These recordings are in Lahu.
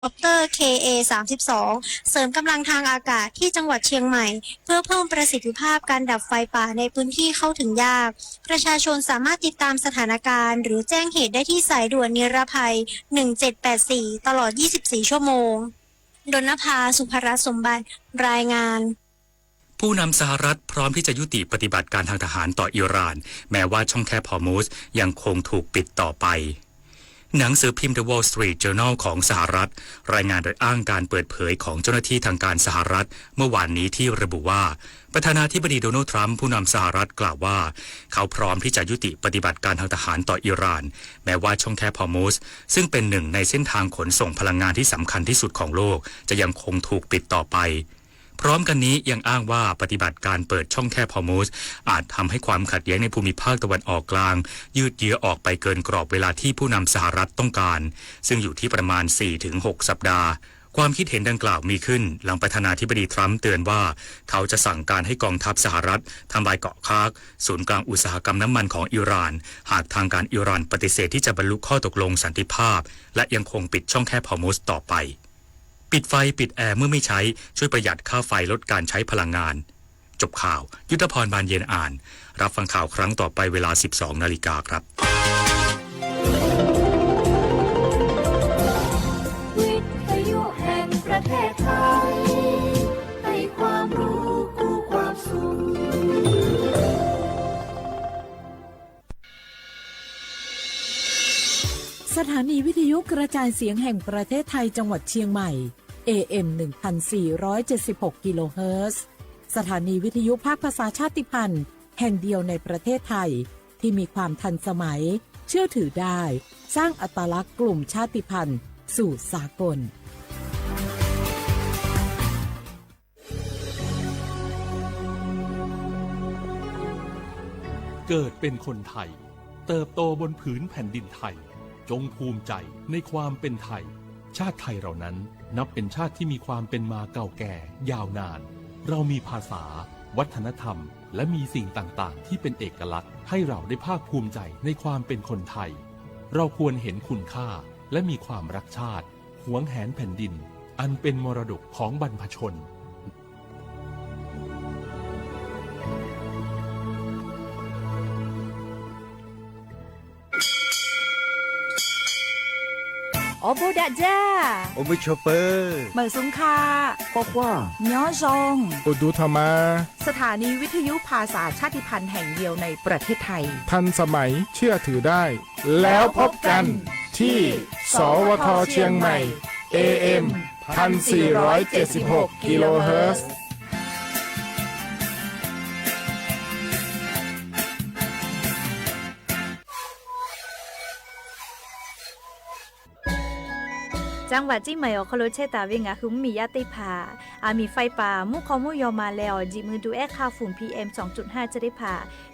คอปเตอร์ เค เอ สามสิบสอง เสริมกำลังทางอากาศที่จังหวัดเชียงใหม่ เพื่อเพิ่มประสิทธิภาพการดับไฟป่าในพื้นที่เข้าถึงยาก ประชาชนสามารถติดตามสถานการณ์หรือแจ้งเหตุได้ที่สายด่วนนิรภัย หนึ่งเจ็ดแปดสี่ ตลอด ยี่สิบสี่ ชั่วโมง ดลนภา สุภรัตน์สมบัติ รายงาน ผู้นำสหรัฐพร้อมที่จะยุติปฏิบัติการทางทหารต่ออิหร่าน แม้ว่าช่องแคบฮอร์มุซยังคงถูกปิดต่อไป หนังสือพิมพ์ The Wall Street Journal ของสหรัฐ รายงานโดยอ้างการเปิดเผยของเจ้าหน้าที่ทางการสหรัฐเมื่อวานนี้ที่ระบุว่า ประธานาธิบดีโดนัลด์ทรัมป์ผู้นำสหรัฐกล่าวว่า เขาพร้อมที่จะยุติปฏิบัติการทางทหารต่ออิหร่าน แม้ว่าช่องแคบฮอร์มุซ ซึ่งเป็นหนึ่งในเส้นทางขนส่งพลังงานที่สำคัญที่สุดของโลก จะยังคงถูกปิดต่อไป พร้อมกันนี้ยังอ้างว่าปฏิบัติการเปิดช่องแคบฮอร์มุซ อาจทำให้ความขัดแย้งในภูมิภาคตะวันออกกลาง ยืดเยื้อออกไปเกินกรอบเวลาที่ผู้นำสหรัฐต้องการ ซึ่งอยู่ที่ประมาณ สี่ถึงหก สัปดาห์ ความคิดเห็นดังกล่าวมีขึ้น หลังประธานาธิบดีทรัมป์เตือนว่า เขาจะสั่งการให้กองทัพสหรัฐทำลายเกาะคาร์ก ศูนย์กลางอุตสาหกรรมน้ำมันของอิหร่าน หากทางการอิหร่านปฏิเสธที่จะบรรลุข้อตกลงสันติภาพ และยังคงปิดช่องแคบฮอร์มุซต่อไป ปิดไฟปิดแอร์เมื่อไม่ใช้ ช่วยประหยัดค่าไฟ ลดการใช้พลังงาน จบข่าว ยุทธพร บานเย็นอ่าน รับฟังข่าวครั้งต่อไปเวลา สิบสอง นาฬิกาครับ วิทยุแห่งประเทศไทย ให้ความรู้คู่ความสุข สถานีวิทยุกระจายเสียงแห่งประเทศไทยจังหวัดเชียงใหม่ เอ เอ็ม หนึ่งพันสี่ร้อยเจ็ดสิบหก กิโลเฮิรตซ์ สถานีวิทยุภาคภาษาชาติพันธุ์แห่งเดียวในประเทศไทย ที่มีความทันสมัย เชื่อถือได้ สร้างอัตลักษณ์กลุ่มชาติพันธุ์สู่สากล เกิดเป็นคนไทย เติบโตบนผืนแผ่นดินไทย จงภูมิใจในความเป็นไทย ชาติไทยเรานั้นนับเป็นชาติที่มีความเป็นมาเก่าแก่ยาวนาน เรามีภาษา วัฒนธรรม และมีสิ่งต่างๆ ที่เป็นเอกลักษณ์ ให้เราได้ภาคภูมิใจในความเป็นคนไทย เราควรเห็นคุณค่า และมีความรักชาติ หวงแหนแผ่นดิน อันเป็นมรดกของบรรพชน Awˬ bon daꞈ jaˇ. Awˬ bon chaw peuˬ. Meunˍ suhˍ hk'a. K'awꞈ k'oˆ. Nyoˉ zawˇ. Awˬ duˬ htaꞈ ma. สถานีวิทยุภาษาชาติพันธุ์แห่งเดียวในประเทศไทย ทันสมัย เชื่อถือได้ แล้วพบกันที่ สวท เชียงใหม่ เอ เอ็ม พันสี่ร้อยเจ็ดสิบหก กิโลเฮิรตซ์ จังหวัดเชียงใหม่ awˬ hk'aw lo chehˇ taˍ ve ngaˬ hui mvuhˇmiˬ yaˇ teˇ hpaˍ, aˬ miˍ ไฟป่า mvuhˇ hk'aw mvuhˇ yaw ma leh awˬ jiꞈ mui duˬ ehˉ hk'aˇ ฝุ่น พีเอ็ม สองจุดห้า chi teˇ hpaˍ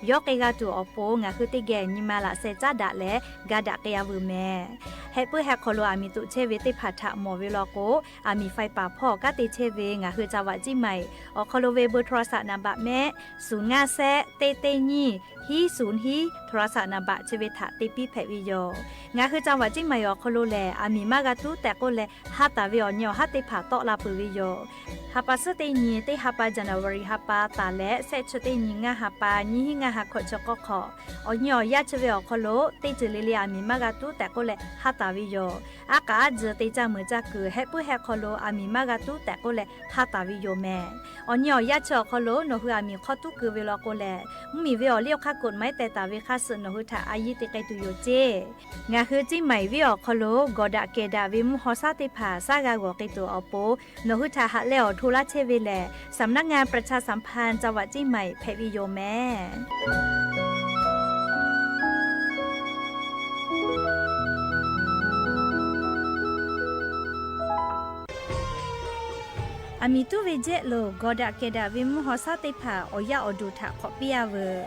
yawˇ k'ai g'a tuˬ awˬ pon ngaˬ hui teˇ geh nyi ma laꞈ sheh caˉ daꞈ leh ga daꞈ k'ai a veuˬ mehˍ. Heh puiˉ heh hk'aw lo aˬ miˍ toꞈ chehˇ ve teˇ hpaˍ htaꞈ mawˬ ve law k'o, aˬ miˍ ไฟป่า hpawˇ kanˉ te chehˇ ve ngaˬ hui จังหวัดเชียงใหม่ awˬ hk'aw lo ve เบอร์โทรศัพท์ naˍ baꞈ mehˆ, suhˍ ngaˇ shehˆ teˇ teˇ nyiˇ hiˉ suhˍ hiˉ โทรศัพท์ naˍ baꞈ chi ve htaꞈ te piˇ hpehꞈ ve yoˬ. Ngaˬ hui จังหวัดเชียงใหม่ awˬ hk'aw lo lehˬ, aˬ miˍ maˇ g'a tuˉ tehꞈ k'oˆ leh, ha taˍ ve awˬ nyi awˬ haˉ teˇ hpaˍ tawˆ la peuˬ ve yoˬ. Ha pa suhˉ teˇ nyi teˇ ha pa, January ha pa taˍ leh, shehˆ chi teˇ nyi ngaˇ ha pa, nyiˇ hiˉ ngaˇ ha hkawꞈ chi k'awˇ hk'awꞈ, awˬ nyi awˬ yaˇ chi ve awˬ hk'aw lo teˇ ceuˬ le le aˬ miˍ maˇ g'a tuˉ tehꞈ k'oˆ leh ha taˍ ve yoˬ. Aˉ k'aꞈ aˉ tzuhˬ te caˇ meuˍ caˇ kuiˬ heh puiˉ heh hk'aw lo aˬ miˍ maˇ g'a tuˉ tehꞈ k'oˆ leh ha taˍ ve yoˬ mehˍ. Awˬ nyi awˬ yaˇ chi awˬ hk'aw lo nawˬ hui aˬ miˍ hk'aw tuˉ keu ve law k'o lehˬ, mvuhˇmiˬ ve awˬ liˇ awˬ hk'aˇ กฎหมาย teh taˍ ve hk'aˇ suh nawˬ hui htaꞈ a yiˇ te k'ai tuˬ yoˬ ceˇ. Ngaˬ hui Ciˇ Maiˍ venˇ awˬ hk'aw lo gawˬ daꞈ kehˬ daꞈ ve mvuhˇ haw shaˉ teˇ hpaˍ shaˉ g'a g'awˬ k'ai tuˬ awˬ pon, nawˬ hui htaꞈ haꞈ leh awˬ hto laˇ chehˇ ve lehˬ, สำนักงานประชาสัมพันธ์จังหวัดเชียงใหม่ hpehꞈ ve yoˬ mehˍ. Aˬ miˍ tuˉ ve jehˆ lo gawˬ daꞈ kehˬ daꞈ ve mvuhˇ haw shaˉ teˇ hpaˍ awˬ yaˇ awˬ duˬ htaꞈ hk'awꞈ piˇ a veuˬ.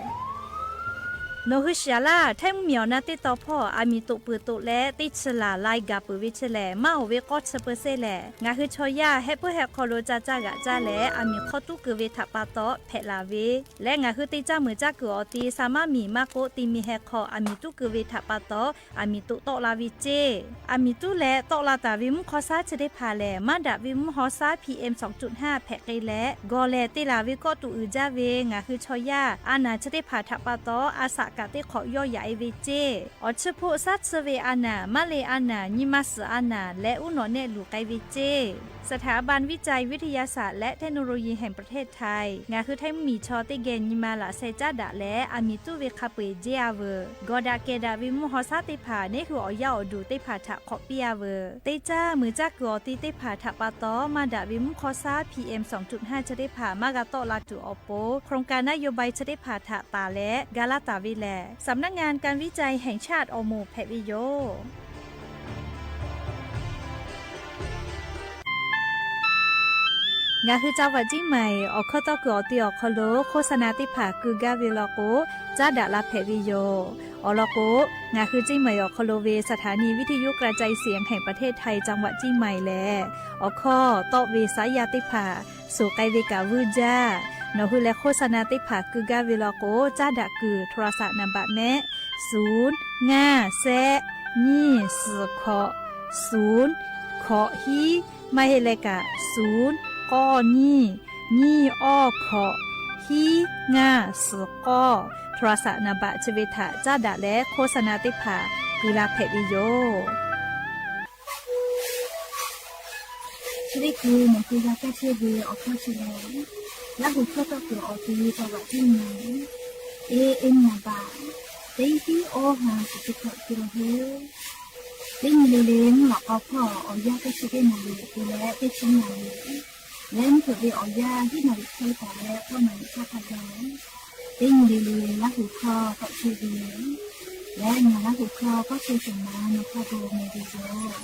Nawˬ hui shiˍ laˇ, Htaiˇ mvuhˇmiˬ awˬ na teˇ taw hpawˇ aˬ miˍ toꞈ peuˬ toꞈ leh teˇ chi laˬ lai gaˬ peuˬ ve chi lehˬ, maˇ oˬ ve k'awˇ chi peuˬ sehˇ lehˬ, ngaˬ hui chaw yaˇ heh puiˉ heh hk'aw lo ca caˇ g'aꞈ caˇ leh, aˬ miˍ hk'awˇ tuˉ keu ve htaꞈ pa taw hpehꞈ laˬ ve leh, ngaˬ hui te caˇ meuˍ caˇ kuiˬ awˬ ti sa maˇ miˬ maˇ k'oˆ, ti mi heh hk'aw aˬ miˍ tuˉ keu ve htaꞈ pa taw, aˬ miˍ toꞈ tawˆ la ve ceˇ. Aˬ miˍ tuˉ leh tawˆ la taˍ ve mvuhˇ hk'aw shaˉ chi teˇ hpaˍ lehˬ, maˇ daꞈ ve mvuhˇ hawˉ shaˉ P M sawˍ cuˆ hnaˇ hpehꞈ k'ai leh, gawˬ lehˬ te laˬ ve kawˆ tuꞈ uiˍ jaˇ ve ngaˬ hui chaw yaˇ a naˬ chi teˇ hpaˍ htaꞈ pa taw, a shaꞈ kaꞈ teˇ hk'awꞈ yawˇ yaꞈ e ve ceˇ. Awˬ chi hpoˆ shaˉ chi ve a naˬ, maˇ le a naˬ, nyi ma suhˍ a naˬ leh uˉ nawꞈ nehˆ luˬ k'ai ve ceˇ. สถาบันวิจัยวิทยาศาสตร์และเทคโนโลยีแห่งประเทศไทย ngaˬ hui Htaiˇ mvuhˇmiˬ chaw teˇ geh nyi ma laꞈ sheh caˉ daꞈ leh, aˬ miˍ tuˉ ve hk'a peu-eˬ jeˇ a veuˬ. Gawˬ daꞈ kehˬ daꞈ ve mvuhˇ hawˉ shaˉ teˇ hpaˍ neˇ hui awˬ yaˇ awˬ duˬ teˇ hpaˍ htaꞈ hk'awꞈ piˇ a veuˬ. Teˇ caˇ meuˍ caˇ kuiˬ awˬ ti teˇ hpaˍ htaꞈ pa taw, maˇ daꞈ ve mvuhˇ hk'aw shaˉ P M sawˍ cuˆ hnaˇ chi teˇ hpaˍ maˇ g'a tawˆ la tuˬ awˬ pon, โครงการนโยบาย chi teˇ hpaˍ htaꞈ taˍ leh ga laˇ taˍ ve lehˬ, สำนักงานการวิจัยแห่งชาติ awˬ moˍ hpehꞈ ve yoˬ. Ngaˬ hui จังหวัดเชียงใหม่ awˬ hkawˇ tawˇ kuiˬ awˬ ti awˬ hk'aw lo โฆษณา teˇ hpaˍ keu gaˇ ve law k'o, caˉ daꞈ la hpehꞈ ve yoˬ. Awˬ lawn k'o, ngaˬ hui เชียงใหม่ awˬ hk'aw lo ve สถานีวิทยุกระจายเสียงแห่งประเทศไทย จังหวัดเชียงใหม่ lehˬ, awˬ hkawˇ tawˆ ve saˉ yaˇ teˇ hpaˍ suˍ k'ai ve kaꞈ vuiˇ jaˇ. Nawˬ hui leh โฆษณา teˇ hpaˍ keu gaˇ ve law k'o, caˉ daꞈ kuiˬ โทรศัพท์ naˍ baꞈ mehˆ, suˍ ngaˇ shehˆ nyiˇ suhˍ hkawꞈ suˍ hkawꞈ hiˉ, maˇ heˆ leh kaꞈ suˍ k'awˇ nyiˇ nyiˇ awˇ hkawꞈ hiˉ ngaˇ suhˍ k'awˇ โทรศัพท์ naˍ baꞈ chi ve htaꞈ caˉ daꞈ leh โฆษณา teˇ hpaˍ keu la hpehꞈ ve yoˬ. Chi teˇ hkui nawˬ hui g'a kaˇ chehˇ ve awˬ hkawˇ chi lehˬ, Laˇ huˍ hkawˇ tawˇ kuiˬ awˬ ti จังหวัดเชียงใหม่ A M naˍ baꞈ teˇ hiˉ awˇ ha suhˍ chi hkawꞈ keu la heuˆ. Teˇ nyi le le mvuhˇ lawꞈ k'aw hpawˇ awˬ yanˇ teˇ chi teˇ naˍ riˍ te leh teˇ chi naˍ riˍ leh mvuhˇ hpeuꞈ ve awˬ yanˇ hiˉ naˍ riˍ hk'e taˍ leh k'awˇ naˍ riˍ hk'aˇ hk'a gaˬ, teˇ nyi le le Laˇ huˍ hkawˇ tawˆ chehˇ ve leh ngaˬ Laˇ huˍ hkawˇ kawˇ chehˇ shawˍ ma nawˬ hk'a gaˬ meh ve yoˬ.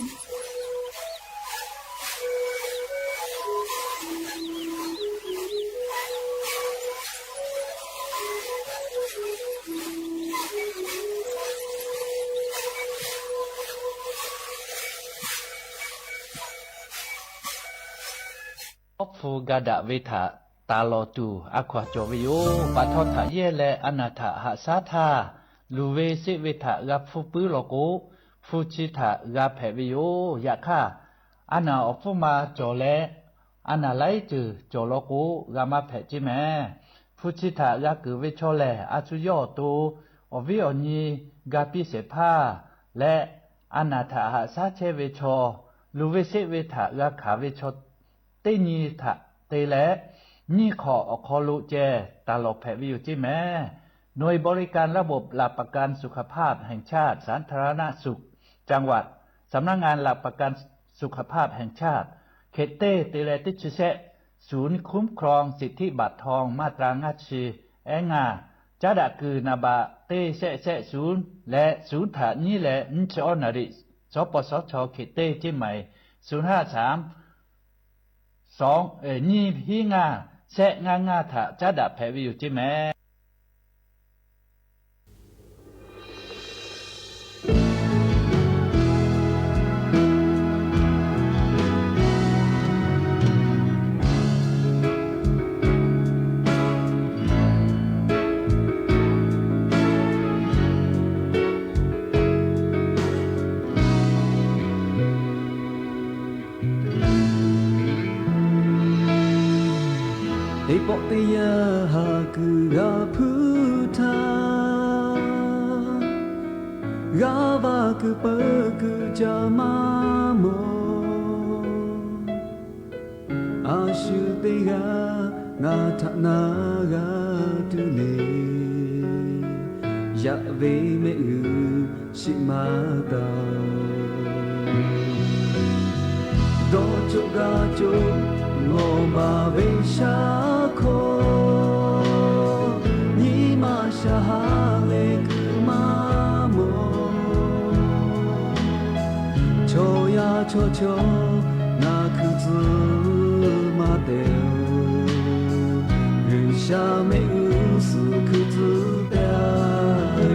Awˉ hpu ga daꞈ ve htaꞈ taˍ lawˬ tuˬ a hkaw-anˬ cawˬ ve yoˬ. Baˬ htawˇ htaꞈ yehˇ leh a naˬ htaꞈ haꞈ shaˉ htaˇ, luˬ ve seˆ ve htaꞈ g'a hpfuhˇ puiˉ law k'o, hpu chi htaꞈ g'a hpehꞈ ve yoˬ. Yaꞈ hk'aˇ, a naˬ awˬ hpfuhˇ ma cawˬ leh, a naˬ laiˉ ceuˬ cawˬ law k'o, g'a maˇ hpehꞈ ceˇ mehˍ. Hpu chi htaꞈ g'a keunˍ ve chaw lehˬ, a shu yawˇ awˬ to awˬ viˉ awˬ nyi ga piˇ shehˍ hpaˇ leh, a naˬ htaꞈ haꞈ shaˉ chehˇ ve chaw, luˬ ve seˆ ve htaꞈ g'a hkanˍ ve chaw teˇ nyi htaꞈ te leh, nyiˇ hk'awꞈ awˬ hk'aw lo ceh taˍ lawˬ hpehꞈ ve yoˬ ceˇ mehˍ. หน่วยบริการระบบหลักประกันสุขภาพแห่งชาติ สาธารณสุขจังหวัด สำนักงานหลักประกันสุขภาพแห่งชาติ hk'e teˇ te leh teˇ chi shehˆ ศูนย์คุ้มครองสิทธิบัตรทองมาตรา ngaˇ chi ehˉ ngaˇ, caˉ daꞈ kuiˬ นามบัตร teˇ shehˆ shehˆ ศูนย์ leh ศูนย์ htaꞈ nyiˉ leh nyiˇ chi awˇ naˍ riˍ สปสช hk'e teˇ ceˇ mehˍ, ศูนย์ห้าสาม สอง nyiˇ hiˉ ngaˇ shehˆ ngaˇ ngaˇ htaꞈ caˉ daꞈ hpehꞈ ve yoˬ ceˇ mehˍ. Teˇ pawˆ teˇ yanˇ haˍ kuiˬ g'a hpuˇ htaˇ, g'aˇ va kuiˬ peuˬ kuiˬ ca maˇ mawˬ. A shu teˇ g'aˇ ngaˬ htaꞈ na g'a tuˬ le, yaꞈ ve mehˆ g'uiˬ shiˍ maˇ taˍ. Dawˇ coˆ gaˇ coˆ lawˬ baˬ ve shaˉ hkawˇ, nyi ma shaˍ haˍ leh kuiˬ maˇ mawˬ. Chaw yaˇ chaw chaw ngaˬ hkui tcuh maˇ tehꞈ, G'uiˬsha mehˆ g'uˇ suhˍ hkui tcuh tehꞈ.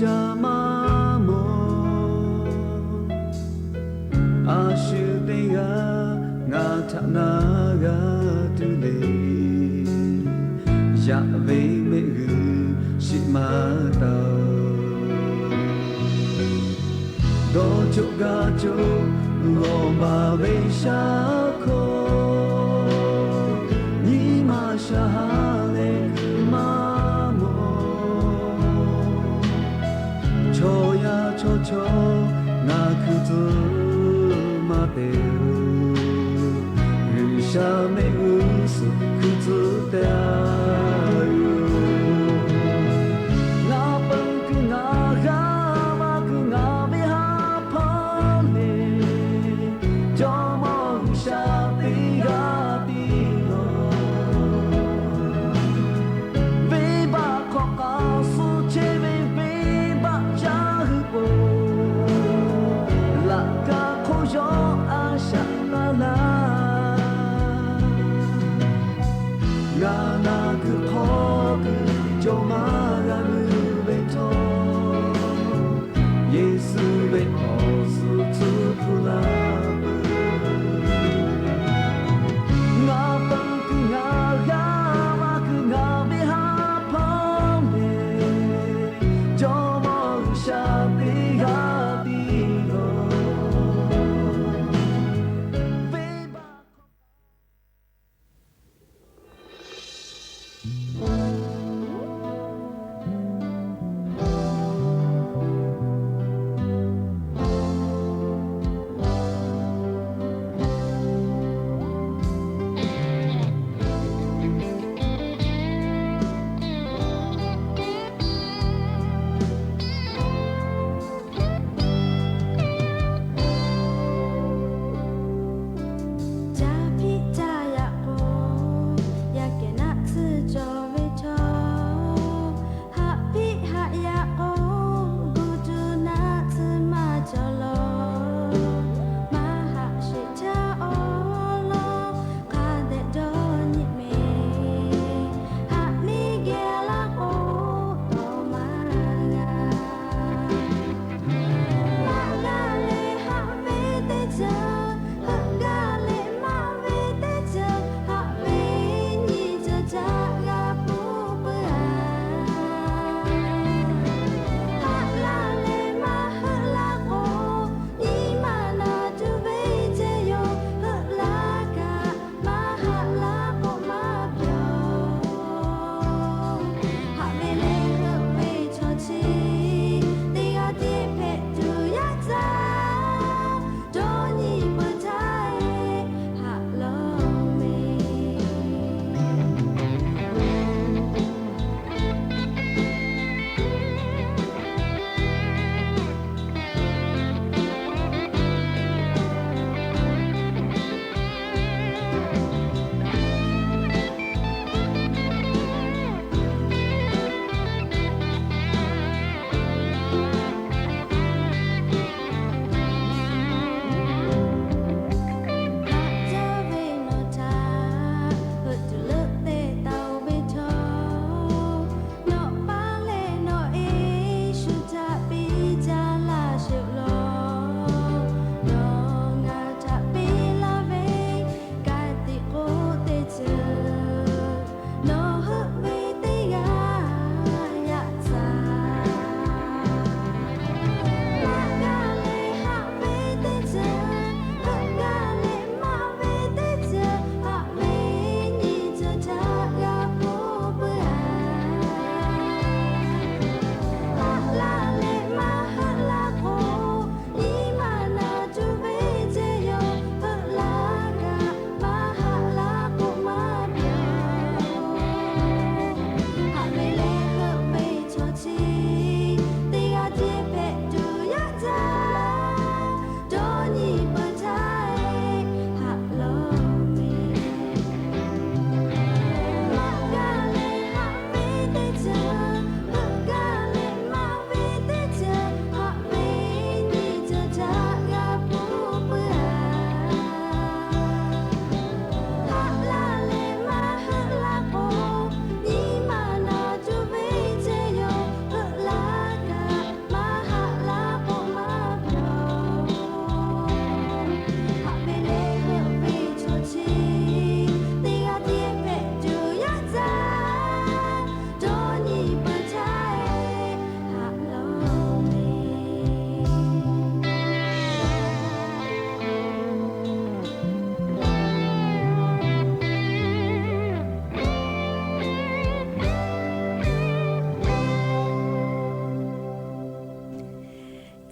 ca maˇ mawˬ. A shu teˇ g'aˇ ngaˬ htaꞈ na g'a tuˬ le. Yaꞈ ve mehˆ g'uˇ shiˍ maˇ taˍ-oˬ. Dawˇ coˆ gaˇ coˆ lawˬ baˬ ve shaˉ hkawˇ, nyi ma sha ha leh kuˬ maˇ mawˬ. Chaw yaˇ chaw chaw ngaˬ hkui tcuh maˇ te-oˬ. G'uiˬsha mehˆ g'uˇ suhˍ hkui tcuh te-a yoˬ. Ngaˬ peuˬ kuiˬ ngaˬ g'aˇ maˇ kuiˬ ngaˬ ve ha hpaˇ le. Jawˇmawˇ G'uiˬsha te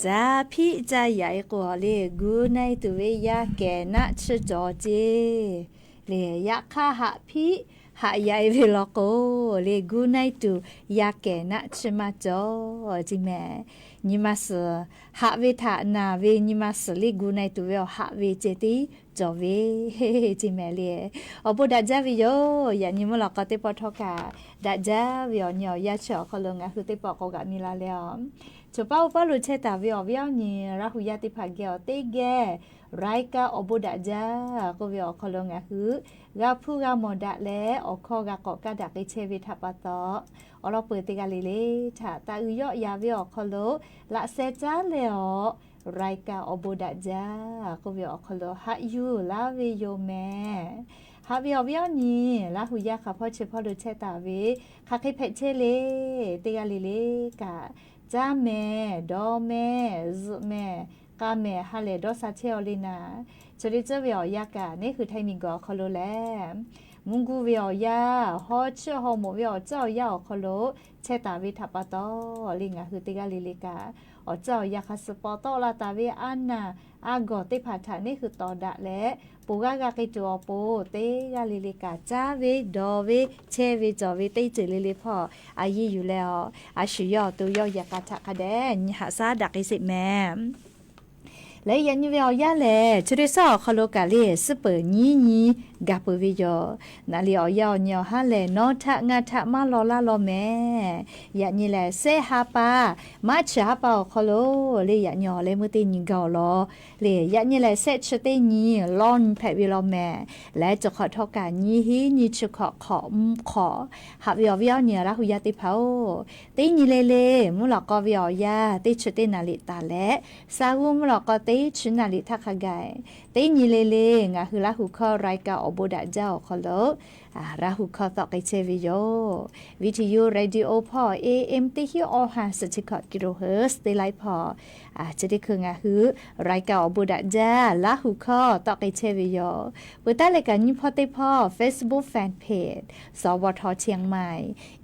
Caˇ hpiˆ caˇ yaꞈ-e k'o le, gu na-e tuˬ ve yaˇ kehˬ naˆ tsuhˇ cawˬ ceˇ le. Yaꞈ hk'aˇ haꞈ hpiˆ haꞈ yaꞈ-e ve law k'o le, gu na-e tuˬ yaˇ kehˬ naˆ tsuhˇ maˇ cawˬ ceˇ mehˍ. Nyi ma suhˍ haꞈ ve htaꞈ naˬ ve nyi ma suhˍ le, gu na-e tuˬ ve awˬ haꞈ ve ceh tiˉ cawˬ ve ceˇ mehˍ le. Awˬ bon daꞈ jaˇ ve yoˬ. Yaꞈ nyi mvuhˇ lawꞈ k'aw teˇ pawˆ htawˇ kaꞈ daꞈ jaˇ ve awˬ nyi awˬ yanˇ chi awˬ hk'aw lo ngaˬ hui teˇ pawˆ k'awꞈ g'aꞈ mi la leh a, choˬ paˉ oˇ paˉ lo chehˇ taˍ ve awˬ viˉ awˬ nyi Laˇ hu yaˇ teˇ hpaˍ geh awˬ teˇ geh รายการ awˬ bon daꞈ jaˇ k'oˆ ve awˬ hk'aw lo ngaˬ hui g'a hpuˇ g'a mawˬ daꞈ leh, awˬ hkawˇ g'a k'awꞈ kaˇ daꞈ k'ai chehˇ ve htaꞈ pa taw, awˬ lawn peuˬ teˇ g'aˇ le le htaꞈ taꞈ uiˍ yawˆ yaˍ ve awˬ hk'aw lo laꞈ sheh caˉ leh awˬ รายการ awˬ bon daꞈ jaˇ k'oˆ ve awˬ hk'aw lo haꞈ yuˬ laˇ ve yoˬ mehˍ. Haꞈ ve awˬ viˉ awˬ nyi Laˇ hu yaˇ hk'aˬ hpawˇ chi hpawˇ lo chehˇ taˍ ve, hk'aˬ hk'e hpehꞈ chehˇ le, teˇ g'aˇ le le kaꞈ, caˇ mehˍ, dawˇ mehˍ, zuhꞈ mehˍ, k'a mehˍ ha lehˬ dawˇ sha chehˇ-aw le naˍ. Chi le tcuhˉ ve awˬ yanˇ kaꞈ neˉ hui htaiˇ miˬ guiˬ awˬ hk'aw lo lehˬ, mvuhˇ guˇ ve awˬ yanˇ, hawˉ chiˇ hawˉ moˍ ve awˬ ceuˬ awˬ yanˇ awˬ hk'aw lo chehˇ taˍ ve htaꞈ pa taw le, ngaˬ hui teˇ g'aˇ le le kaꞈ awˬ ceuˬ awˬ yanˇ hk'a suh paw tawˆ la taˍ ve a naˍ a gawˬ teˇ hpaˍ htaꞈ neˉ hui tawˍ daꞈ leh, ponˬ g'aˇ g'a k'ai tuˬ awˬ pon teˇ g'aˇ le le kaꞈ caˇ ve, dawˇ ve, chehˇ ve, cawˬ ve teˇ ceuˬ le le hpawˇ a yiˇ yuˬ leh a, a shu yawˇ awˬ to yawˇ yehˬ k'a htaꞈ hk'a dehꞈ nyi haꞈ shaˉ daꞈ k'ai sheˍ mehˍ. Leh yaꞈ nyi ve awˬ yanˇ lehˬ, chi teˇ shaˉ awˬ hk'aw lo kaꞈ le suhˉ peuˬ nyiˉ nyi gaˬ peuˬ ve yoˬ. Naˍ liꞈ awˬ yanˇ awˬ nyi awˬ haˉ lehˬ, nawˬ htaꞈ ngaˬ htaꞈ maˇ law laˇ law mehˍ. Yaꞈ nyi lehˬ, shehˆ ha pa, March ha pa awˬ hk'aw lo le, yaꞈ nyi awˬ leh meuˇ teˇ nyi gaˬ awˬ lawn le, yaꞈ nyi lehˬ shehˆ chi teˇ nyi lawˇ nyi hpehꞈ ve law mehˍ. Leh chi hk'awꞈ htawˇ kaꞈ nyiˇ hinˉ nyiˇ chi hkawꞈ hk'awꞈ mvuhˇ hk'awꞈ. Haꞈ ve awˬ viˉ awˬ nyi Laˇ hu yaˇ teˇ hpaˍ-oˬ, teˇ nyi le le mvuhˇ lawꞈ k'aw ve awˬ yanˇ teˇ chi teˇ naˍ liꞈ taˍ leh, sa g'uˇ mvuhˇ lawꞈ k'aw teˇ chi naˍ liꞈ htaˇ hk'a gaˬ, teˇ nyi le le ngaˬ hui Laˇ hu hkawˇ รายการ awˬ bon daꞈ jaˇ awˬ hk'aw lo Laˇ hu hkawˇ tawˆ k'ai chehˇ ve yoˬ. Viˇ hteꞈ yuˬ radio hpawˇ A M teˇ hinˉ awˬ ha suhˍ chi hkawꞈ kilohertz teˇ laiˉ hpawˇ, chi teˇ hkui ngaˬ hui รายการ awˬ bon daꞈ jaˇ Laˇ hu hkawˇ tawˆ k'ai chehˇ ve yoˬ. Peuˬ taˉ leh kaꞈ nyi hpawˇ teˇ hpawˇ Facebook fan page สวท เชียงใหม่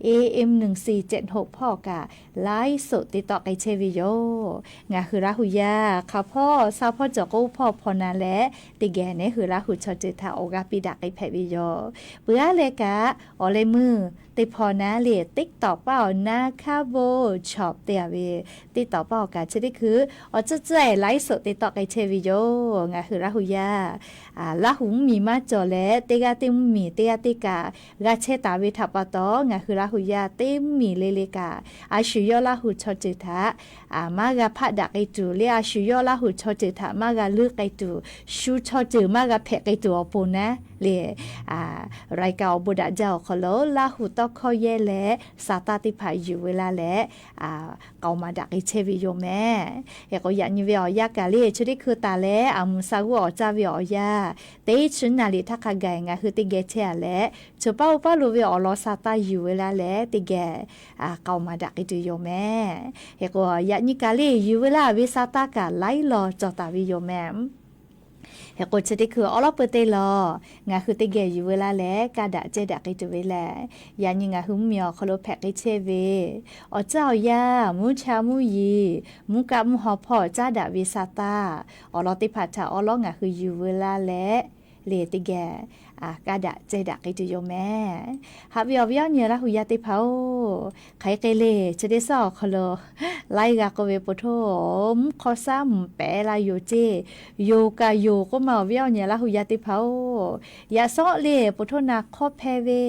A M หนึ่งสี่เจ็ดหก hpawˇ kaꞈ ไลฟ์สด te tawˆ k'ai chehˇ ve yoˬ. Ngaˬ hui Laˇ hu yaˇ hk'aˬ hpawˇ sha hpawˇ cawˬ k'o hpawˇ hpaw na leh, teˇ geh neˉ hui Laˇ hu chaw ceuˬ htaꞈ awˬ g'aˇ piˇ daꞈ k'ai hpehꞈ ve yoˬ. Peuˬ aˉ leh kaꞈ awˬ leh meuˇ teˇ hpaw na le, TikTok paˇ awˬ na hkaˇ bon chawˬ te a ve, TikTok paˇ awˬ kaꞈ chi teˇ hkui awˬ tcuhˉ tcuhˉ-e ไลฟ์สด te tawˆ k'ai chehˇ ve yoˬ. Ngaˬ hui Laˇ hu yaˇ Laˇ hu mvuhˇ miˬ maˇ cawˬ leh, teˇ g'aˇ teˇ mvuhˇ miˬ teˇ g'aˇ teˇ kaꞈ g'a chehˇ taˍ ve htaꞈ pa taw, ngaˬ hui Laˇ hu yaˇ teˇ mvuhˇ miˬ le le kaꞈ a shu yawˇ Laˇ hu chaw ceuˬ htaꞈ maˇ g'a hpaˆ daꞈ k'ai tuˬ le, a shu yawˇ Laˇ hu chaw ceuˬ htaꞈ maˇ g'a leuˆ k'ai tuˬ, shu chaw ceuˬ maˇ g'a hpehꞈ k'ai tuˬ awˬ pon naˉ le, รายการ awˬ bon daꞈ jaˇ awˬ hk'aw lo Laˇ hu tawˇ hkawˇ yehˇ leh sa taˇ teˇ hpaˍ yuˬ ve laˇ leh, k'aoˍ maˍ daꞈ k'ai chehˇ ve yoˬ mehˍ. Hk'e k'o yaꞈ nyi ve awˬ yanˇ kaꞈ le chi teˇ hkui taˍ leh, a mvuhˬ sha g'uˇ awˬ caˇ ve awˬ yanˇ teˇ chi naˍ liꞈ htaˇ hk'a gaˬ ngaˬ hui teˇ geh chehˇ a leh, choˬ paˉ oˇ paˉ lo ve awˬ lawn sa taˇ yuˬ ve laˇ leh teˇ geh k'aoˍ maˍ daꞈ k'ai tuˬ yoˬ mehˍ. Hk'e k'o yaꞈ nyi kaꞈ le yuˬ ve laˇ ve sa taˇ kaꞈ laiˉ law cawˬ taˍ ve yoˬ mehˍ. Hk'e k'o chi teˇ hkui awˉ lawˉ peu teˇ law ngaˬ hui teˇ geh yuˬ ve laˇ leh kaˇ daꞈ cehˇ daꞈ k'ai tuˬ ve lehˬ, yaꞈ nyi ngaˬ hui mvuhˇ miˬ awˬ hk'aw lo hpehꞈ k'ai chehˇ ve awˬ caˇ awˬ yanˇ, mvuhˇ cha mvuhˇ yeˬ, mvuhˇ kaˆ mvuhˇ haw hpawˇ caˉ daꞈ ve sa taˇ awˬ lawn teˇ hpaˍ htaꞈ awˉ lawˉ ngaˬ hui yuˬ ve laˇ leh le teˇ geh kaˇ daꞈ cehˇ daꞈ k'ai tuˬ yoˬ mehˍ. Haꞈ ve awˬ viˉ awˬ nyi Laˇ hu yaˇ teˇ hpaˍ-oˬ, hk'aˬ hk'e le chi teˇ shaˉ awˬ hk'aw lo laiˉ g'a k'oˆ ve po htoˇ, mvuhˇ hk'aw shaˉ mvuhˬ pehˍ la yoˬ ceˇ. Yoˬ kaꞈ yoˬ k'oˆ ma awˬ viˉ awˬ nyi Laˇ hu yaˇ teˇ hpaˍ-oˬ, yaꞈ shawˉ le po htoˇ naˍ hk'awˇ hpehˇ ve,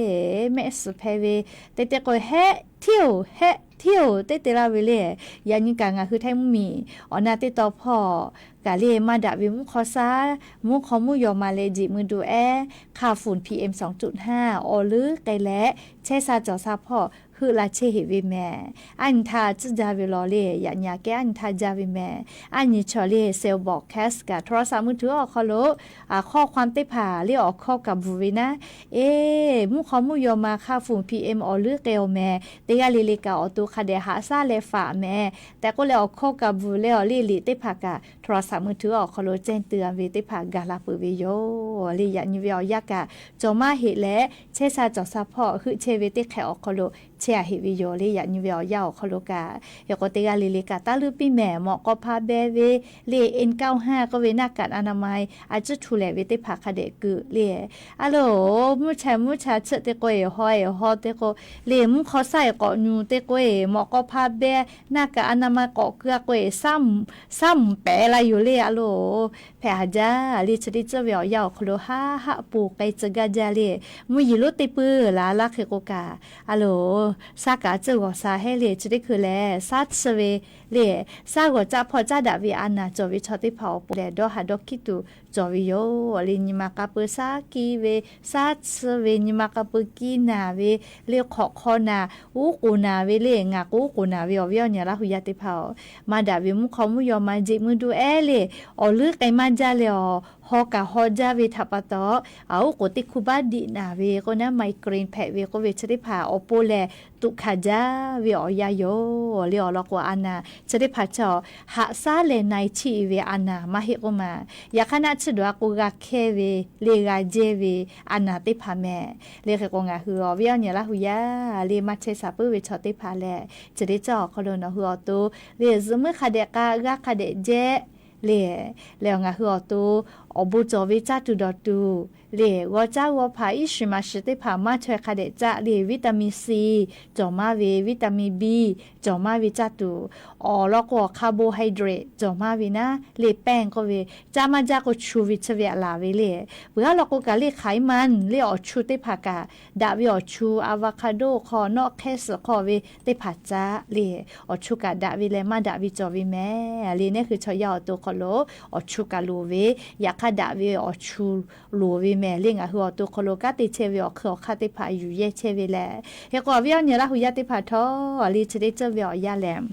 mehˆ suhˍ hpehˇ ve, teˇ teˇ k'o hehˆ htiˇ-oˬ hehˆ htiˇ-oˬ teˇ te laˇ ve le. Yaꞈ nyi kaꞈ ngaˬ hui Htaiˇ mvuhˇ miˬ awˬ na teˇ taw hpawˇ kaꞈ le maˇ daꞈ ve mvuhˇ hk'aw shaˉ, mvuhˇ hk'aw mvuhˇ yaw ma leh jeꞈ mui du ehˉ hk'a funˍ P M sawˍ cuˆ hnaˇ awˬ leuˉ k'ai leh chehˇ sha cawˬ sha hpawˇ heuˆ la chehˇ heꞈ ve mehˍ. Aˉ nyi htaˇ tcuhˉ jaˇ ve law le, yaꞈ nyi aꞈ kehˉ aˉ nyi htaˇ jaˇ ve mehˍ. Aˉ nyi chaw le เซลล์ broadcast kaꞈ โทรศัพท์มือถือ awˬ hk'aw lo ข้อความ teˇ hpaˍ le awˬ hkawˇ kaꞈ bvuhˬ ve naˉ, eˬ, mvuhˇ hk'aw mvuhˇ yaw ma hk'a funˍ P M awˬ leuˉ k'ai-aw mehˍ. Teˇ g'aˇ le le kaꞈ awˬ to hk'a dehꞈ haꞈ shaˉ leh faˍ mehˍ tehꞈ k'oˆ leh awˬ hkawˇ kaꞈ bvuhˬ leh awˬ le liꞈ teˇ hpaˍ kaꞈ โทรศัพท์มือถือ awˬ hk'aw lo cehˇ te a ve teˇ hpaˍ gaˬ la peuˬ ve yoˬ le. Yaꞈ nyi ve awˬ yanˇ kaꞈ cawˬ maˇ heˆ leh chehˇ sha cawˬ sha hpawˇ heuˆ chehˇ ve teˇ hk'ehꞈ awˬ hk'aw lo chehˇ a heꞈ ve yoˬ le. Yaꞈ nyi ve awˬ yanˇ awˬ hk'aw lo kaꞈ, hk'e k'o teˇ g'aˇ le le kaꞈ taˇ leuˉ piˇ mehˍ. Mawꞈ k'aw hpa beh ve le, N kou ha k'oˆ ve หน้ากากอนามัย a ciˉ htu lehˬ ve teˇ hpaˍ hk'a dehꞈ keu le. A loˬ, mvuhˇ cha mvuhˇ cha chiˆ te k'o e haw e haw te k'o le, mvuhˇ hk'aw shaˉ e k'awꞈ nyu te k'o e, mawꞈ k'aw hpa beh หน้ากากอนามัย k'awꞈ keu a k'o e, shaˉ mvuhˬ pehˍ la yoˬ le. A loˬ, hpehꞈ haˍ jaˇ le. Chi teˇ ceuˬ ve awˬ yanˇ awˬ hk'aw lo haˆ haˆ poˬ k'ai tcuh gaˇ jaˇ le. Mvuhˇ yeˬ lonˉ teˇ peuˬ laˬ laˇ hk'e k'o kaꞈ, a loˬ, shaˉ kaꞈ a ciˉ g'awˬ sha hehˉ le. Chi teˇ hkui lehˬ, shaˉ chiˇ ve le, shaˉ g'awˬ caˆ hpawˇ caˉ daꞈ ve a naˍ cawˬ ve chaw teˇ hpaˍ awˬ pon lehˬ, dawˇ haˍ dawˇ hkiˉ tuˬ cawˬ ve yoˬ le. Nyi ma k'a peu shaˉ kiˇ ve, shaˉ chiˇ ve, nyi ma k'a peu kiˇ naˬ ve le, hk'awꞈ hk'aw naˬ, uˉ k'oˍ naˬ ve le, ngaˬ k'o uˉ k'oˍ naˬ ve awˬ viˉ awˬ nyi Laˇ hu yaˇ teˇ hpaˍ-oˬ, maˇ daꞈ ve mvuhˇ hk'aw mvuhˇ yaw ma jeꞈ meuˇ do ehˉ le, awˬ leuˉ k'ai maˇ jaˇ leh awˬ, haw kaꞈ haw jaˇ ve htaꞈ pa taw, uˉ k'oˍ teˇ hkui baˆ diꞈ naˬ ve k'o naˉ, migraine hpehꞈ ve k'oˆ ve chi teˇ hpaˍ awˬ pon lehˬ, tuꞈ hkanˍ jaˇ ve awˬ yanˇ yoˬ le. Awˬ lawn k'o a naˍ chi teˇ hpaˍ chaw haꞈ shaˉ leh na e chiˇ ve a naˍ maˇ heˆ k'oˆ ma. Yaꞈ hk'aˇ naˆ tsuhˇ dawˬ a k'o g'a hkehˇ ve le, g'a jehˇ ve a naˍ teˇ hpaˍ mehˍ le. Hk'e k'o ngaˬ hui awˬ viˉ awˬ nyi Laˇ hu yaˇ le, maˇ chehˇ sha puiˉ ve chaw teˇ hpaˍ lehˬ, chi teˇ ceuˬ awˬ hk'aw lo nawˬ hui awˬ to le, zuhꞈ muiˉ hk'a dehꞈ k'a g'aˇ hk'a dehꞈ jehˇ le. Leh ngaˬ hui awˬ to awˬ bon cawˬ ve caˇ tuˬ dawˬ tuˬ le, g'aw caˉ g'aw hpaˍ iˉ shiˍ maˍ shiˍ teˇ hpaˍ maˇ chaweh hk'a dehꞈ caˆ le, vitamin C cawˬ maˇ ve, vitamin B cawˬ maˇ ve caˇ tuˬ, awˬ lawn k'o carbohydrate cawˬ maˇ ve naˉ le, แป้ง k'oˆ ve, caˇ maˇ jaˇ k'o chu ve chi ve aꞈ laˬ ve le. Peuˬ aˉ lawn k'o kaꞈ le ไขมัน le awˬ chu teˇ hpaˍ kaꞈ daꞈ ve awˬ chu, avocado hk'aw, nawˆ hkehˇ suhˍ hk'aw ve teˇ hpaˍ caˆ le, awˬ chu kaꞈ daꞈ ve leh maˇ daꞈ ve cawˬ ve mehˍ le. Neˇ hui chaw yaˇ awˬ to hk'aw lo awˬ chu kaꞈ loˍ ve, yaꞈ hk'aˇ daꞈ ve awˬ chu loˍ ve mehˍ le. Ngaˬ hui awˬ to hk'aw lo kanˉ te chehˇ ve awˬ hk'ui awˬ hk'aˇ teˇ hpaˍ yuˬ yehˇ chehˇ ve lehˬ, hk'e k'o awˬ viˉ awˬ nyi Laˇ hu yaˇ teˇ hpaˍ htawˇ le, chi teˇ ceuˬ ve awˬ yanˇ lehˬ,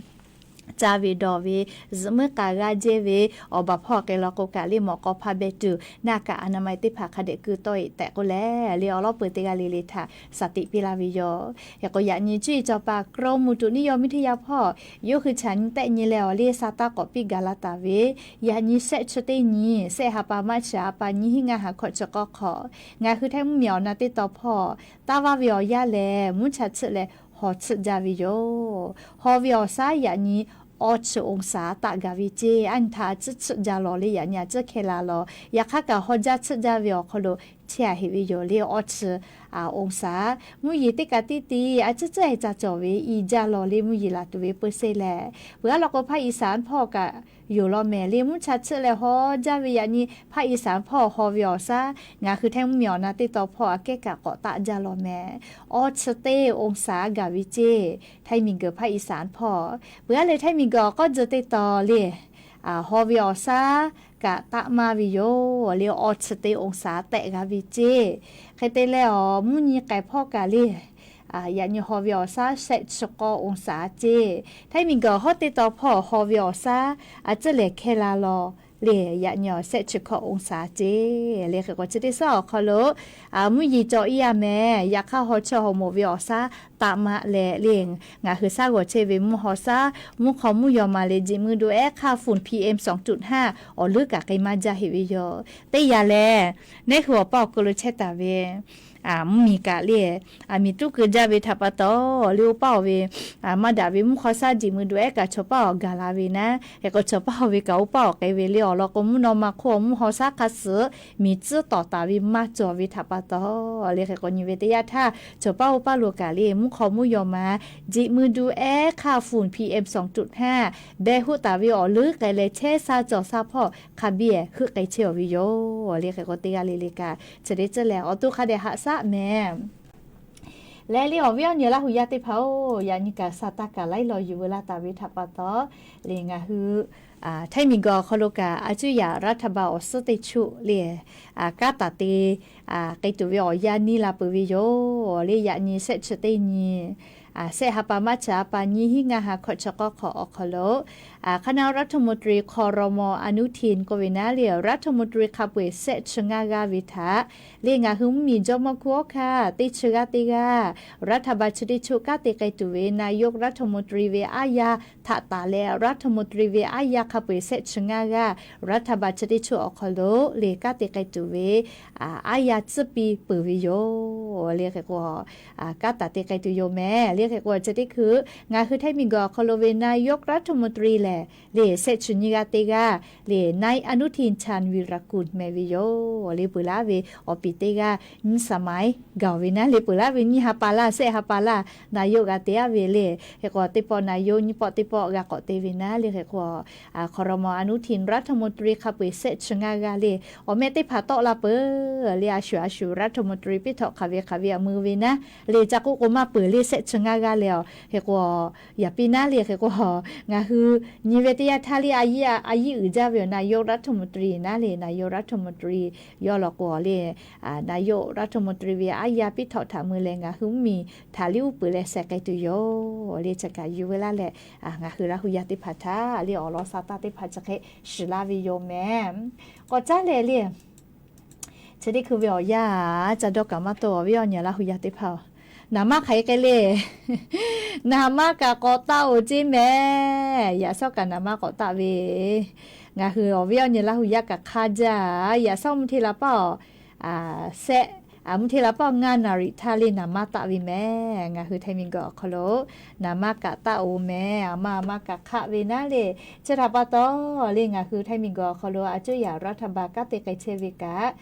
caˇ ve dawˬ ve, zuhꞈ muiˉ k'a g'aˇ jehˇ ve, awˬ baˬ hpawˇ k'ai law k'o kaꞈ le, mawꞈ k'aw hpa beh tuˬ หน้ากากอนามัย teˇ hpaˍ hk'a dehꞈ keu tawˆ e tehꞈ k'oˆ leh le, awˬ lawn peuˬ teˇ g'aˇ le le htaꞈ shaˍ tiꞈ piˇ laˇ ve yoˬ. Hk'e k'o yaꞈ nyi cuˇ yiˍ cawˬ paˍ กรมอุตุนิยมวิทยา hpawˇ yawˇ hui chaꞈ nyi tehˆ nyi leh awˬ le sa taˇ k'awꞈ piˇ gaˬ la taˍ ve, yaꞈ nyi shehˆ chi teˇ nyi, shehˆ ha pa maˇ chi ha pa nyiˇ hinˉ ngaˇ ha hkawꞈ chi k'awˇ hk'awꞈ, ngaˬ hui htaiˇ mvuhˇmiˬ awˬ na teˇ taw hpawˇ taˇ vaˇ ve awˬ yanˇ lehˬ, mvuhˇ cha chiˆ leh haw chiˆ jaˇ ve yoˬ. Haw ve awˬ shaˉ yaꞈ nyi awˇ chi องศา taˆ gaˬ ve ceˇ. Aˉ nyi htaꞈ a ciˉ chiˆ jaˇ lawˬ le, yaꞈ nyi a ciˉ hkeh la lawˬ. Yaꞈ hk'aˇ kaꞈ haw jaˇ chiˆ jaˇ ve awˬ hk'aw lo chehˇ a heꞈ ve yoˬ le, awˇ chi องศา. Mvuhˇ yeˬ teˇ kaꞈ tiˇ tiˇ a ciˉ ciˉ e ca cawˬ ve i jaˇ lawˬ le, mvuhˇ yeˬ laˬ tuˬ ve peu se lehˬ. Peuˬ aˉ lawn k'o ภาคอีสาน hpawˇ kaꞈ yoˬ law mehˍ le, mvuhˇ cha chiˆ leh haw jaˇ ve yaꞈ nyi ภาคอีสาน hpawˇ haw ve awˬ shaˉ, ngaˬ hui htaiˇ mvuhˇmiˬ awˬ na teˇ taw hpawˇ aꞈ kehˉ kaꞈ k'awꞈ taˆ jaˇ lawˬ mehˍ. Awˇ chi teˇ องศา gaˬ ve ceˇ. Htaiˇ miˬguiˬ ภาคอีสาน hpawˇ, peuˬ aˉ leh htaiˇ miˬguiˬ awˬ k'awˇ tzuh teˇ taw le, haw ve awˬ shaˉ kaꞈ taˆ maˇ ve yoˬ le, awˇ chi teˇ องศา tehꞈ g'a ve ceˇ. Hk'e te leh awˬ mvuhˇ nyi k'ai hpawˇ kaꞈ le, yaꞈ nyi haw ve awˬ shaˉ shehˆ chi k'awˇ องศา ceˇ. Htaiˇ miˬguiˬ hawˉ teˇ taw hpawˇ haw ve awˬ shaˉ a ciˉ lehˬ hkeh la lawˬ le, yaꞈ nyi awˬ shehˆ chi hkawꞈ องศา ceˇ le. Hk'e k'o chi teˇ shaˉ awˬ hk'aw lo mvuhˇ yeˬ cawˬ iˉ a mehˍ. Yaꞈ hk'aˇ haw chi haw moˍ ve awˬ shaˉ taˆ maˆ leh le, ngaˬ hui shaˉ g'awˬ chehˇ ve mvuhˇ haw shaˉ, mvuhˇ hk'aw mvuhˇ yaw ma leh jeꞈ meuˇ do ehˉ hk'aˇ ฝุ่น PM สองจุดห้า awˬ leuˉ kaꞈ k'ai maˇ jaˇ heꞈ ve yoˬ. Teˇ yanˇ lehˬ, neˇ hui awˬ paˇ awˬ keu lo chehˇ taˍ ve mvuhˇmiˬ kaꞈ le, miˬ tuˉ keu jaˇ ve htaꞈ pa taw, le oˇ paˇ awˬ ve maˇ daꞈ ve mvuhˇ hk'aw shaˉ jeꞈ meuˇ do ehˉ kaꞈ chaw paˇ awˬ gaˬ la ve naˉ. Hk'e k'o chaw paˇ awˬ ve kaꞈ oˇ paˇ awˬ k'ai ve le. Awˬ lawn k'o mvuhˇ naw ma hk'oˆ mvuhˇ haw shaˉ hk'a suhˍ miˬ tcuhˉ tawˍ taˍ ve maˇ cawˬ ve htaꞈ pa taw le. Hk'e k'o nyi ve teˇ yanˇ htaˇ, chaw paˇ oˇ paˇ lo kaꞈ le mvuhˇ hk'aw mvuhˇ yaw ma jeꞈ meuˇ do ehˉ hk'aˇ ฝุ่น PM สองจุดห้า beh hoˆ taˍ ve awˬ leuˉ k'ai leh chehˇ sha cawˬ sha hpawˇ hk'a biˇ heuˆ k'ai chehˇ awˬ ve yoˬ le. Hk'e k'o teˇ g'aˇ le le kaꞈ chi teˇ ceuˬ lehˬ awˬ to hk'a dehꞈ haꞈ shaˉ mehˍ. Leh le awˬ viˉ awˬ nyi Laˇ hu yaˇ teˇ hpaˍ-oˬ, yaꞈ nyi kaꞈ sa taˇ kaꞈ laiˉ law yuˬ veu laˇ taˍ ve htaꞈ pa taw, le ngaˬ hui htaiˇ miˬguiˬ awˬ hk'aw lo kaꞈ a cuˇ yaꞈ รัฐบาล awˬ suhˉ teˇ choˆ le kanˉ taˍ te k'ai tuˬ ve awˬ yanˇ neˇ la peuˬ ve yoˬ le. Yaꞈ nyi shehˆ chi teˇ nyi, shehˆ ha pa maˇ chi ha pa nyiˇ hinˉ ngaˇ ha hkawꞈ chi k'awˇ hk'awꞈ awˬ hk'aw lo คณะรัฐมนตรี ครม. อนุทิน k'oˆ ve naˉ le, รัฐมนตรี hk'a peu-eˬ shehˆ chi ngaˇ g'aˇ ve htaꞈ le ngaˬ hui mvuhˇmiˬ jawˇmawˇ hkunˉ hawˉ hkanˇ teˇ chi g'aˇ teˇ g'aˇ รัฐบาล chi teˇ choˆ kanˉ te k'ai tuˬ ve นายกรัฐมนตรี ve aˉ yaˇ htaꞈ taˍ leh รัฐมนตรี ve aˉ yaˇ hk'a peu-eˬ shehˆ chi ngaˇ g'aˇ รัฐบาล chi teˇ choˆ awˬ hk'aw lo le kanˉ te k'ai tuˬ ve aˉ yaˇ tcuhˉ piˇ peuˬ ve yoˬ le. Hk'e k'o kanˉ taˍ te k'ai tuˬ yoˬ mehˍ le. Hk'e k'o chi teˇ hkui ngaˬ hui Htaiˇ miˬguiˬ awˬ hk'aw lo ve นายกรัฐมนตรี lehˬ, lehˬ เศรษฐกิจ nyi g'a te g'aˇ, lehˬ นายอนุทิน ชาญวีรกูล meh ve yoˬ. Lehˬ peuˬ laˇ ve awˬ piˍ teˇ g'aˇ nyiˇ สมัย gaˬ ve naˉ, lehˬ peuˬ laˇ ve nyiˇ ha pa laˇ, shehˆ ha pa laˇ นายก g'a te aˉ ve lehˬ. Hk'e k'o teˇ pawˆ นายก nyiˇ pawˆ teˇ pawˆ g'a k'awꞈ te ve naˉ, lehˬ hk'e k'o K'awꞈ รัฐมนตรี hk'a peu-eˬ เศรษฐกิจ ngaˇ g'aˇ lehˬ, awˬ meh teˇ hpaˍ tawˆ la peuˬ lehˬ, a shuˍ a shuˍ รัฐมนตรี piˇ htawꞈ hk'aˬ ve hk'aˬ ve aꞈ mui ve naˉ, lehˬ ca k'oˆ k'o maˇ peuˬ lehˬ เศรษฐกิจ ngaˇ g'aˇ lehˬ. Hk'e k'o yaꞈ piˇ naˉ lehˬ, hk'e k'o ngaˬ hui nyi ve teˇ yanˇ htaˇ lehˬ, a yiˉ uiˍ jaˇ ve awˬ นายกรัฐมนตรี naˉ lehˬ, นายกรัฐมนตรี yawˇ law k'o lehˬ, นายกรัฐมนตรี ve aˉ yaˇ piˇ htawꞈ htaꞈ mui leh ngaˬ hui mvuhˇmiˬ htaꞈ lehˬ uˉ peunˍ leh sheh k'ai tuˬ yoˬ. Lehˬ chi kaꞈ yuˬ ve laˇ leh, ngaˬ hui Laˇ hu yaˇ teˇ hpaˍ htaꞈ lehˬ awˬ lawn sha taˇ teˇ hpaˍ chi hk'e shiˍ laˇ ve yoˬ meh. K'awꞈ caˉ leh lehˬ, chi teˇ hkui ve awˬ yanˇ ca dawˇ kaꞈ maˇ tawˆ, awˬ viˉ awˬ nyi Laˇ hu yaˇ teˇ hpaˍ-oˬ, naˍ manˇ hk'aˬ hk'e lehˬ, naˍ manˇ kaꞈ k'awꞈ taˆ-oˬ ceˇ meh. Yaꞈ shawˉ kaꞈ naˍ manˇ k'awꞈ taˆ ve, ngaˬ hui awˬ viˉ awˬ nyi Laˇ hu yaˇ kaꞈ hk'a jaˇ. Yaꞈ shawˉ mvuhˇ hteˇ la paˇ awˬ shehˆ, mvuhˇ hteˇ la paˇ awˬ ngaˇ naˍ riˍ htaˇ lehˬ naˍ manˇ taˆ ve meh. Ngaˬ hui Htaiˇ miˬguiˬ awˬ hk'aw lo naˍ manˇ kaꞈ taˆ-oˬ meh. Aˬ ma aˬ ma kaꞈ hk'aˆ ve naˉ lehˬ, chi htaꞈ pa taw lehˬ ngaˬ hui Htaiˇ miˬguiˬ awˬ hk'aw lo a cuˇ yaꞈ รัฐบาล kanˉ te k'ai chehˇ ve kaꞈ,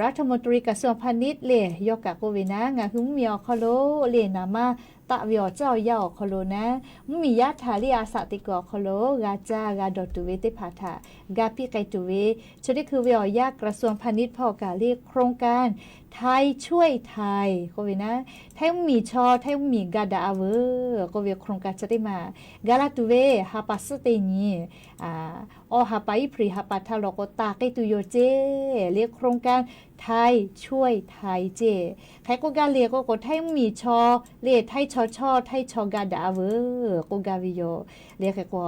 รัฐมนตรีกระทรวงพาณิชย์ lehˬ yawˇ kaꞈ k'oˆ ve naˉ, ngaˬ hui mvuhˇmiˬ awˬ hk'aw lo lehˬ naˍ manˇ taˆ ve awˬ ceuˬ awˬ yanˇ awˬ hk'aw lo naˉ, mvuhˇmiˬ yaˇ htaꞈ lehˬ a shaꞈ teꞈ kuiˬ awˬ hk'aw lo g'a caˇ g'a dawˬ tuˬ ve teˇ hpaˍ htaꞈ ga piˇ k'ai tuˬ ve, chi teˇ hkui ve awˬ yanˇ กระทรวงพาณิชย์ hpawˇ kaꞈ lehˬ โครงการ ไทยช่วยไทย k'oˆ ve naˉ, Htaiˇ mvuhˇmiˬ chaw Htaiˇ mvuhˇmiˬ ga daꞈ-a veuˬ k'oˆ ve โครงการ chi teˇ maˬ ga laˇ tuˬ ve ha pa suhˉ teˇ nyi awˬ ha pa Iˉhpriˍ ha pa htaˇ law k'o taˍ k'ai tuˬ yoˬ ceˇ. Lehˬ โครงการ ไทยช่วยไทย ceˇ. Hk'e k'oˆ gaˇ lehˬ k'o k'o Htaiˇ mvuhˇmiˬ chaw lehˬ Htaiˇ chaw chawˇ Htaiˇ chaw ga daꞈ-a veuˬ k'oˆ gaˇ ve yoˬ. Lehˬ hk'e k'o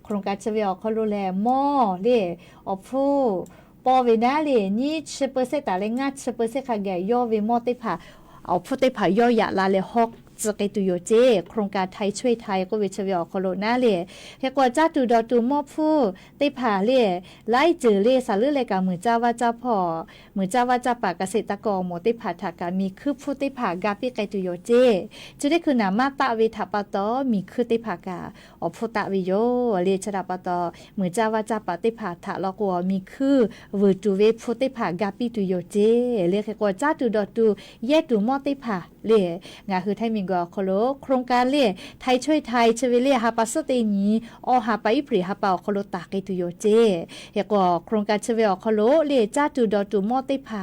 โครงการ chi ve awˬ hk'aw lo lehˬ mawˇ lehˬ awˬ hpfuhˇ paw ve naˉ lehˬ nyiˇ chi เปอร์เซ็นต์ taˍ leh ngaˇ chi เปอร์เซ็นต์ hk'a gaˬ yawˇ ve mawˇ teˇ hpaˍ awˬ hpfuhˇ teˇ hpaˍ yawˇ yaꞈ la leh haw tcuh k'ai tuˬ yoˬ ceˇ. โครงการ ไทยช่วยไทย k'oˆ ve chi ve awˬ hk'aw lo naˉ lehˬ, hk'e k'o caˇ tuˬ dawˬ tuˬ mawˇ hpfuhˇ teˇ hpaˍ lehˬ laiˉ ceuˬ lehˬ saˍ leuˉ leh kaꞈ muiˬ caˇ vaˇ caˇ hpawˇ, muiˬ caˇ vaˇ caˇ paˍ เกษตรกร awˬ moˍ teˇ hpaˍ htaꞈ kaꞈ miˬ hkuiˇ hpfuhˇ teˇ hpaˍ ga piˇ k'ai tuˬ yoˬ ceˇ. Chi teˇ hkui naˍ manˇ taˆ ve htaꞈ pa taw miˬ hkuiˇ teˇ hpaˍ kaꞈ awˬ hpfuhˇ taˆ ve yoˬ. Lehˬ chi htaꞈ pa taw muiˬ caˇ vaˇ caˇ paˍ teˇ hpaˍ htaꞈ law k'o miˬ hkuiˇ vuiˬ tuˬ ve hpfuhˇ teˇ hpaˍ ga piˇ tuˬ yoˬ ceˇ. Lehˬ hk'e k'o caˇ tuˬ dawˬ tuˬ yehˇ tuˬ mawˇ teˇ hpaˍ lehˬ ngaˬ hui Htaiˇ miˬguiˬ awˬ hk'aw lo โครงการ lehˬ ไทยช่วยไทย chi ve lehˬ ha pa suhˉ teˇ nyi awˬ ha pa Iˉhpriˍ ha pa awˬ hk'aw lo taˍ k'ai tuˬ yoˬ ceˇ. Hk'e k'o โครงการ chi ve awˬ hk'aw lo lehˬ caˇ tuˬ dawˬ tuˬ mawˇ teˇ hpaˍ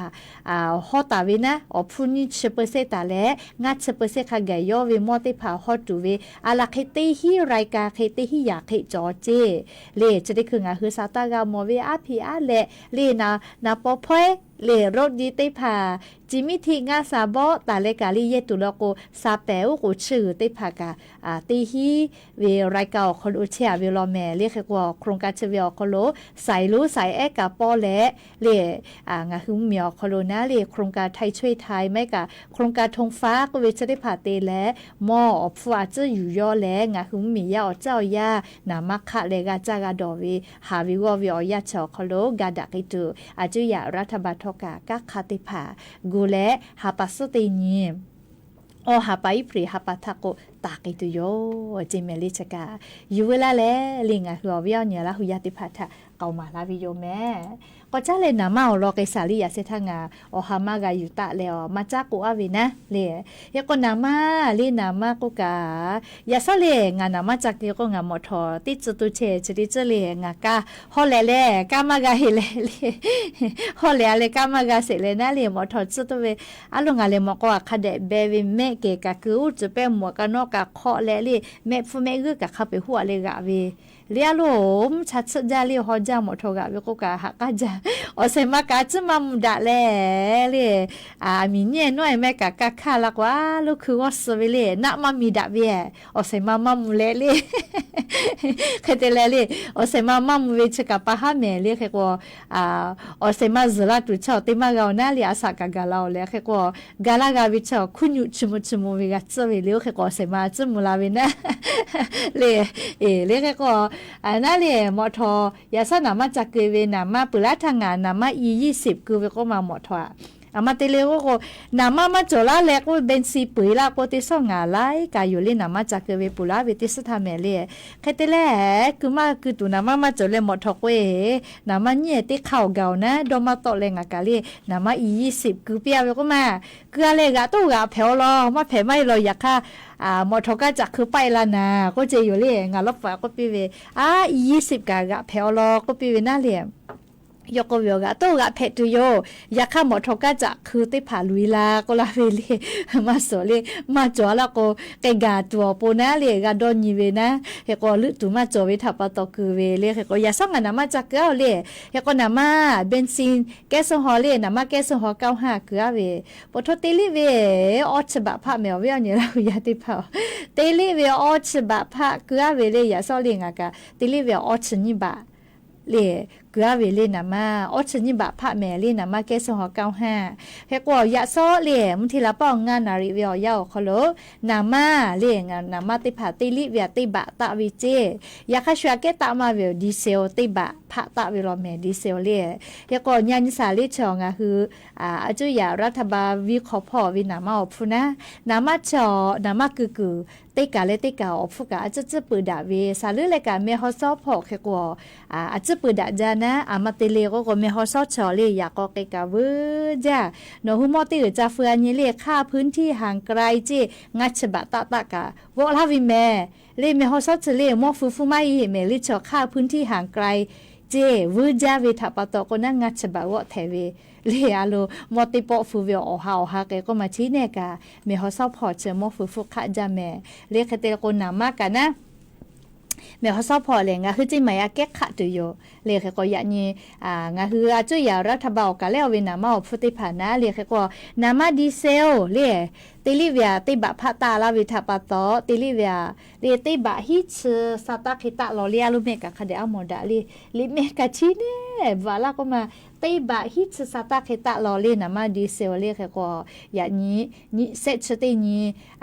hawˇ taˍ ve naˉ, awˬ hpfuhˇ nyiˇ chi เปอร์เซ็นต์ taˍ leh ngaˇ chi เปอร์เซ็นต์ hk'a gaˬ yawˇ ve mawˇ teˇ hpaˍ hawˇ tuˬ ve a laˬ hk'e teˇ hinˉ รายการ hk'e teˇ hinˉ yaꞈ hk'e cawˬ ceˇ. Lehˬ chi teˇ hkui ngaˬ hui sha taˇ g'a mawˬ ve aˉ hpiꞈ aˉ leh lehˬ naˍ paw hpawehˇ lehˬ รถดี teˇ hpaˍ, จีมิทิ ngaˇ sha bawˆ taˍ leh kaꞈ lehˬ yehˇ tuˬ law k'o sha pehˍ oˉ k'oˍ chiˇ g'uiˬ teˇ hpaˍ kaꞈ teˇ hinˉ ve รายการ awˬ hk'aw lo chehˇ-a ve law meh. Lehˬ hk'e k'o โครงการ chi ve awˬ hk'aw lo saiˍ lonˉ saiˍ ehˉ kaꞈ pawˇ leh lehˬ ngaˬ hui mvuhˇmiˬ awˬ hk'aw lo naˉ lehˬ โครงการ ไทยช่วยไทย maˇ heˆ kaꞈ โครงการธงฟ้า k'oˆ ve chi teˇ hpaˍ te leh mawˇ awˬ hpfuhˇ a tcuhˉ yuˬ yawˇ leh ngaˬ hui mvuhˇmiˬ yaˇ awˬ ceuˬ awˬ yanˇ naˍ manˇ hk'aˆ leh g'a caˇ g'a dawˬ ve haˍ ve g'awˇ ve awˬ yanˇ chi awˬ hk'aw lo ga daꞈ k'ai tuˬ a cuˇ yaꞈ รัฐบาล htawˇ kaꞈ kanˉ hk'aˇ teˇ hpaˍ gu leh ha pa suhˉ teˇ nyi awˬ ha pa Iˉhpriˍ ha pa htaˇ k'o taˍ k'ai tuˬ yoˬ ceˇ meh. Lehˬ chi kaꞈ yuˬ veu laˇ leh lehˬ ngaˬ hui awˬ viˉ awˬ nyi Laˇ hu yaˇ teˇ hpaˍ htaꞈ k'aoˍ maˍ laˇ ve yoˬ meh. K'awꞈ caˉ leh naˍ manˇ awˬ lawn k'ai shaˍ lehˬ yaꞈ sheh htaˇ ngaˬ awˬ ha maˇ g'a yuˬ taˆ leh awˬ maˇ caˉ k'oˆ aˉ ve naˉ lehˬ. Hk'e k'o naˍ manˇ lehˬ naˍ manˇ k'oˆ kaꞈ yaꞈ shawˉ lehˬ ngaˬ naˍ manˇ ca keu k'o ngaˬ mawꞈ htawˍ teˇ tcuh to chehˇ chi teˇ tcuh lehˬ ngaˬ kaˇ hawˇ leh leh kaˇ maˇ g'a heˆ leh lehˬ hawˇ leh a leh kaˇ maˇ g'a sheˍ leh naˉ lehˬ mawꞈ htawˍ tcuh to ve a loˬ ngaˬ lehˬ mawꞈ k'aw aꞈ hk'a dehꞈ beh ve mehˆ kehˬ kaꞈ keu uˉ cuˬ pehˇ mawˬ kaꞈ nawˉ kaꞈ hk'awꞈ leh lehˬ mehˆ hpfuhˇ mehˆ g'uiˇ kaꞈ hk'a peu-eˬ hoˆ a leh g'aꞈ ve lehˬ a loˬ mvuhˇ cha tsuhˆ jaˇ lehˬ haw jaˇ mawꞈ htawˍ g'aꞈ ve k'oˆ kaꞈ haꞈ k'aˇ jaˇ. Awˬ shehˍ ma kaꞈ a tcuhˉ maˇ mvuh daꞈ leh lehˬ a miˬ nyiˇ nawˉ e mehˆ kaꞈ kaˇ hkaˇ la k'o a loˬ hkui g'awˇ suh ve lehˬ naˆ maˇ miˬ daꞈ ve awˬ shehˍ ma maˇ mvuh leh lehˬ hk'e te leh lehˬ awˬ shehˍ ma maˇ mvuh ve chi kaꞈ pa haˉ mehˍ lehˬ hk'e k'o awˬ shehˍ ma zuhˬ la tuˬ chaw teˇ maˇ g'a-oˬ naˉ lehˬ a shaꞈ kaꞈ gaˬ la-oˬ lehˬ hk'e k'o gaˬ laˇ g'a ve chaw hkuˇ nyuˆ chi mvuh chi mvuh ve g'a tcuhˉ ve lehˬ oˇ hk'e k'o awˬ shehˍ ma tcuhˉ mvuh la ve naˉ lehˬ. Eˬ lehˬ hk'e k'o naˉ lehˬ mawꞈ htawˍ yaꞈ shaˉ naˍ manˇ ca keu ve naˍ manˇ peuˬ laˇ htaˇ ngaˬ naˍ manˇ i ยี่สิบ keu ve k'oˆ ma mawꞈ htawˍ aꞈ Aˬ ma te le k'oˆ k'o, naˍ manˇ maˇ cawˬ laˇ leh k'oˆ, เบนซิน peu-eˬ laˇ k'o, teˇ sawˉ ngaˬ laiˉ kaꞈ yoˬ le, naˍ manˇ ca keu ve peuˬ laˇ ve teˇ suhˉ htaˇ mehˍ le. Hk'e te leh, kuiˬ maˇ kuiˬ tuˬ naˍ manˇ maˇ cawˬ leh mawꞈ htawꞈ k'oˆ-e, naˍ manˇ nyiˉ-ehˍ teˇ hk'aˇ awˬ gaˬ-oˬ naˉ, dawˇ maˇ tawˆ leh ngaˬ kaꞈ le, naˍ manˇ i ยี่สิบ keu piˇ-a ve k'oˆ ma. Keu-a leh g'aꞈ toˆ g'aꞈ hpehꞈ-aw law, maˇ hpehꞈ maˇ heˆ law. Yaꞈ hk'aˇ, mawꞈ htawꞈ kaˇ caꞈ hk'eu paˆ-e la naˍ k'oˆ ce yoˬ le. Ngaˬ lawˉ paˍ k'oˆ piˇ ve, a, i ยี่สิบ kaꞈ g'aꞈ hpehꞈ-aw law k'oˆ piˇ ve naˉ le. Yawˇ k'oˆ ve, awˬ g'aꞈ toˆ g'aꞈ hpehꞈ tuˬ yoˬ. Yaꞈ hk'aˇ mawꞈ htawꞈ kaˇ caꞈ hk'eu teˇ hpaˍ luˬ-e la k'oˆ laˇ ve le. Maˇ suhˍ le, maˇ cawˬ-a laˇ k'o, k'ai gaˬ tuˬ awˬ pon naˉ le, g'a dawˇ nyi ve naˉ. Hk'e k'o, leuˆ tuˬ maˇ cawˬ ve htaꞈ pa taw keu ve le. Hk'e k'o, yaꞈ shawˉ ngaˬ naˍ manˇ ca keu-a le. Hk'e k'o, naˍ manˇ เบนซิน แก๊สโซฮอล์ le, naˍ manˇ แก๊สโซฮอล์ เก้าห้า keu-a ve, po htoˇ teˇ liˆ ve awˇ chi baꞈ hpaˆ mehˍ awˬ viˉ awˬ nyi laˇ hui yaˇ teˇ hpaˍ-oˬ, teˇ liˆ ve awˇ chi baꞈ hpaˆ keu-a ve le. Yaꞈ shawˉ le ngaˬ kaꞈ teˇ liˆ ve awˇ chi nyiˇ baꞈ le keu-a ve le. Naˍ manˇ awˇ chi nyiˇ baꞈ hpaˆ mehˍ le, naˍ manˇ แก๊สโซฮอล์ เก้าห้า. Hk'e k'o, yaꞈ shawˉ le mvuhˇ hteˇ la paˆ awˬ ngaˇ naˍ riˍ ve awˬ yanˇ awˬ hk'aw lo, naˍ manˇ le, naˍ manˇ teˇ hpaˍ teˇ liˆ ve aꞈ teˇ baꞈ taˆ ve ceˇ. Yaꞈ hk'aˇ shu aꞈ kehˉ taˆ maˇ ve awˬ ดีเซล teˇ baꞈ hpaˆ taˆ ve law mehˍ, ดีเซล le. Hk'e k'o, nyi nyi saˍ le chi awˬ ngaˬ hui a cuˇ yaꞈ รัฐบาล viˇ hk'aw hpawˇ ve naˍ manˇ awˬ hpfuhˇ naˉ, naˍ manˇ chi awˬ naˍ manˇ keu kuiˬ teˇ kaˬ leh teˇ kaˬ awˬ hpfuhˇ kaꞈ a cuhˇ cuhˇ peuˬ daꞈ ve, saˍ leuˉ leh kaꞈ meh haw shawˉ hpawˇ hk'e k'o, a cuhˇ peuˬ daꞈ jaˇ naˉ. Aˬ ma te le k'oˆ k'o, meh haw shawˉ chi awˬ le yaꞈ k'aw k'ai kaꞈ vuiˇ jaˇ. Nawˬ hui mawˇ teˇ g'uiˬ ca feu-a nyi le, ค่าพื้นที่ห่างไกล ceˇ ngaˇ chi baꞈ taˆ taˆ kaꞈ g'awˆ laˇ ve mehˍ le. Meh haw shawˉ chi le mawˇ feu hpfuhˇ maˇ heˆ mehˍ le, chi ค่าพื้นที่ห่างไกล ceˇ vuiˇ jaˇ ve htaꞈ pa taw k'o naˉ, ngaˇ chi baꞈ g'awˆ htehꞈ ve le. A lo, mawˇ teˇ pawˆ feu ve awˬ ha awˬ ha k'ai k'oˆ ma chi neˇ kaꞈ, meh haw shawˉ hpawˇ chi mawˇ feu hpfuhˇ hk'aˆ jaˇ mehˍ le. Hk'e te k'o, naˍ manˇ kaꞈ naˉ, meh haw shawˉ hpawˇ lehˬ ngaˬ hui ceˇ maˍ yaꞈ kehˉ hk'aˆ tuˬ yoˬ le. Hk'e k'o, yaꞈ nyi ngaˬ hui a cuˇ yaꞈ รัฐบาล awˬ kaˬ lehˉ awˬ ve naˍ manˇ awˬ hpfuhˇ teˇ hpaˍ naˉ le. Hk'e k'o, naˍ manˇ ดีเซล le, teˇ liˆ ve aꞈ teˇ baꞈ hpaˆ taˆ laˇ ve htaꞈ pa taw, teˇ liˆ ve aꞈ le teˇ baꞈ hiˉ chi sa taˇ hk'e taˆ law le. A lo meh kaꞈ hk'a dehꞈ a mawˬ daꞈ le. Liꞈ meh kaꞈ chi neˇ bvuhꞈ laˇ k'oˆ ma, teˇ baꞈ hiˉ chi sa taˇ hk'e taˆ law le naˍ manˇ ดีเซล le. Hk'e k'o, yaꞈ nyi, nyi sehˆ chi teˇ nyi,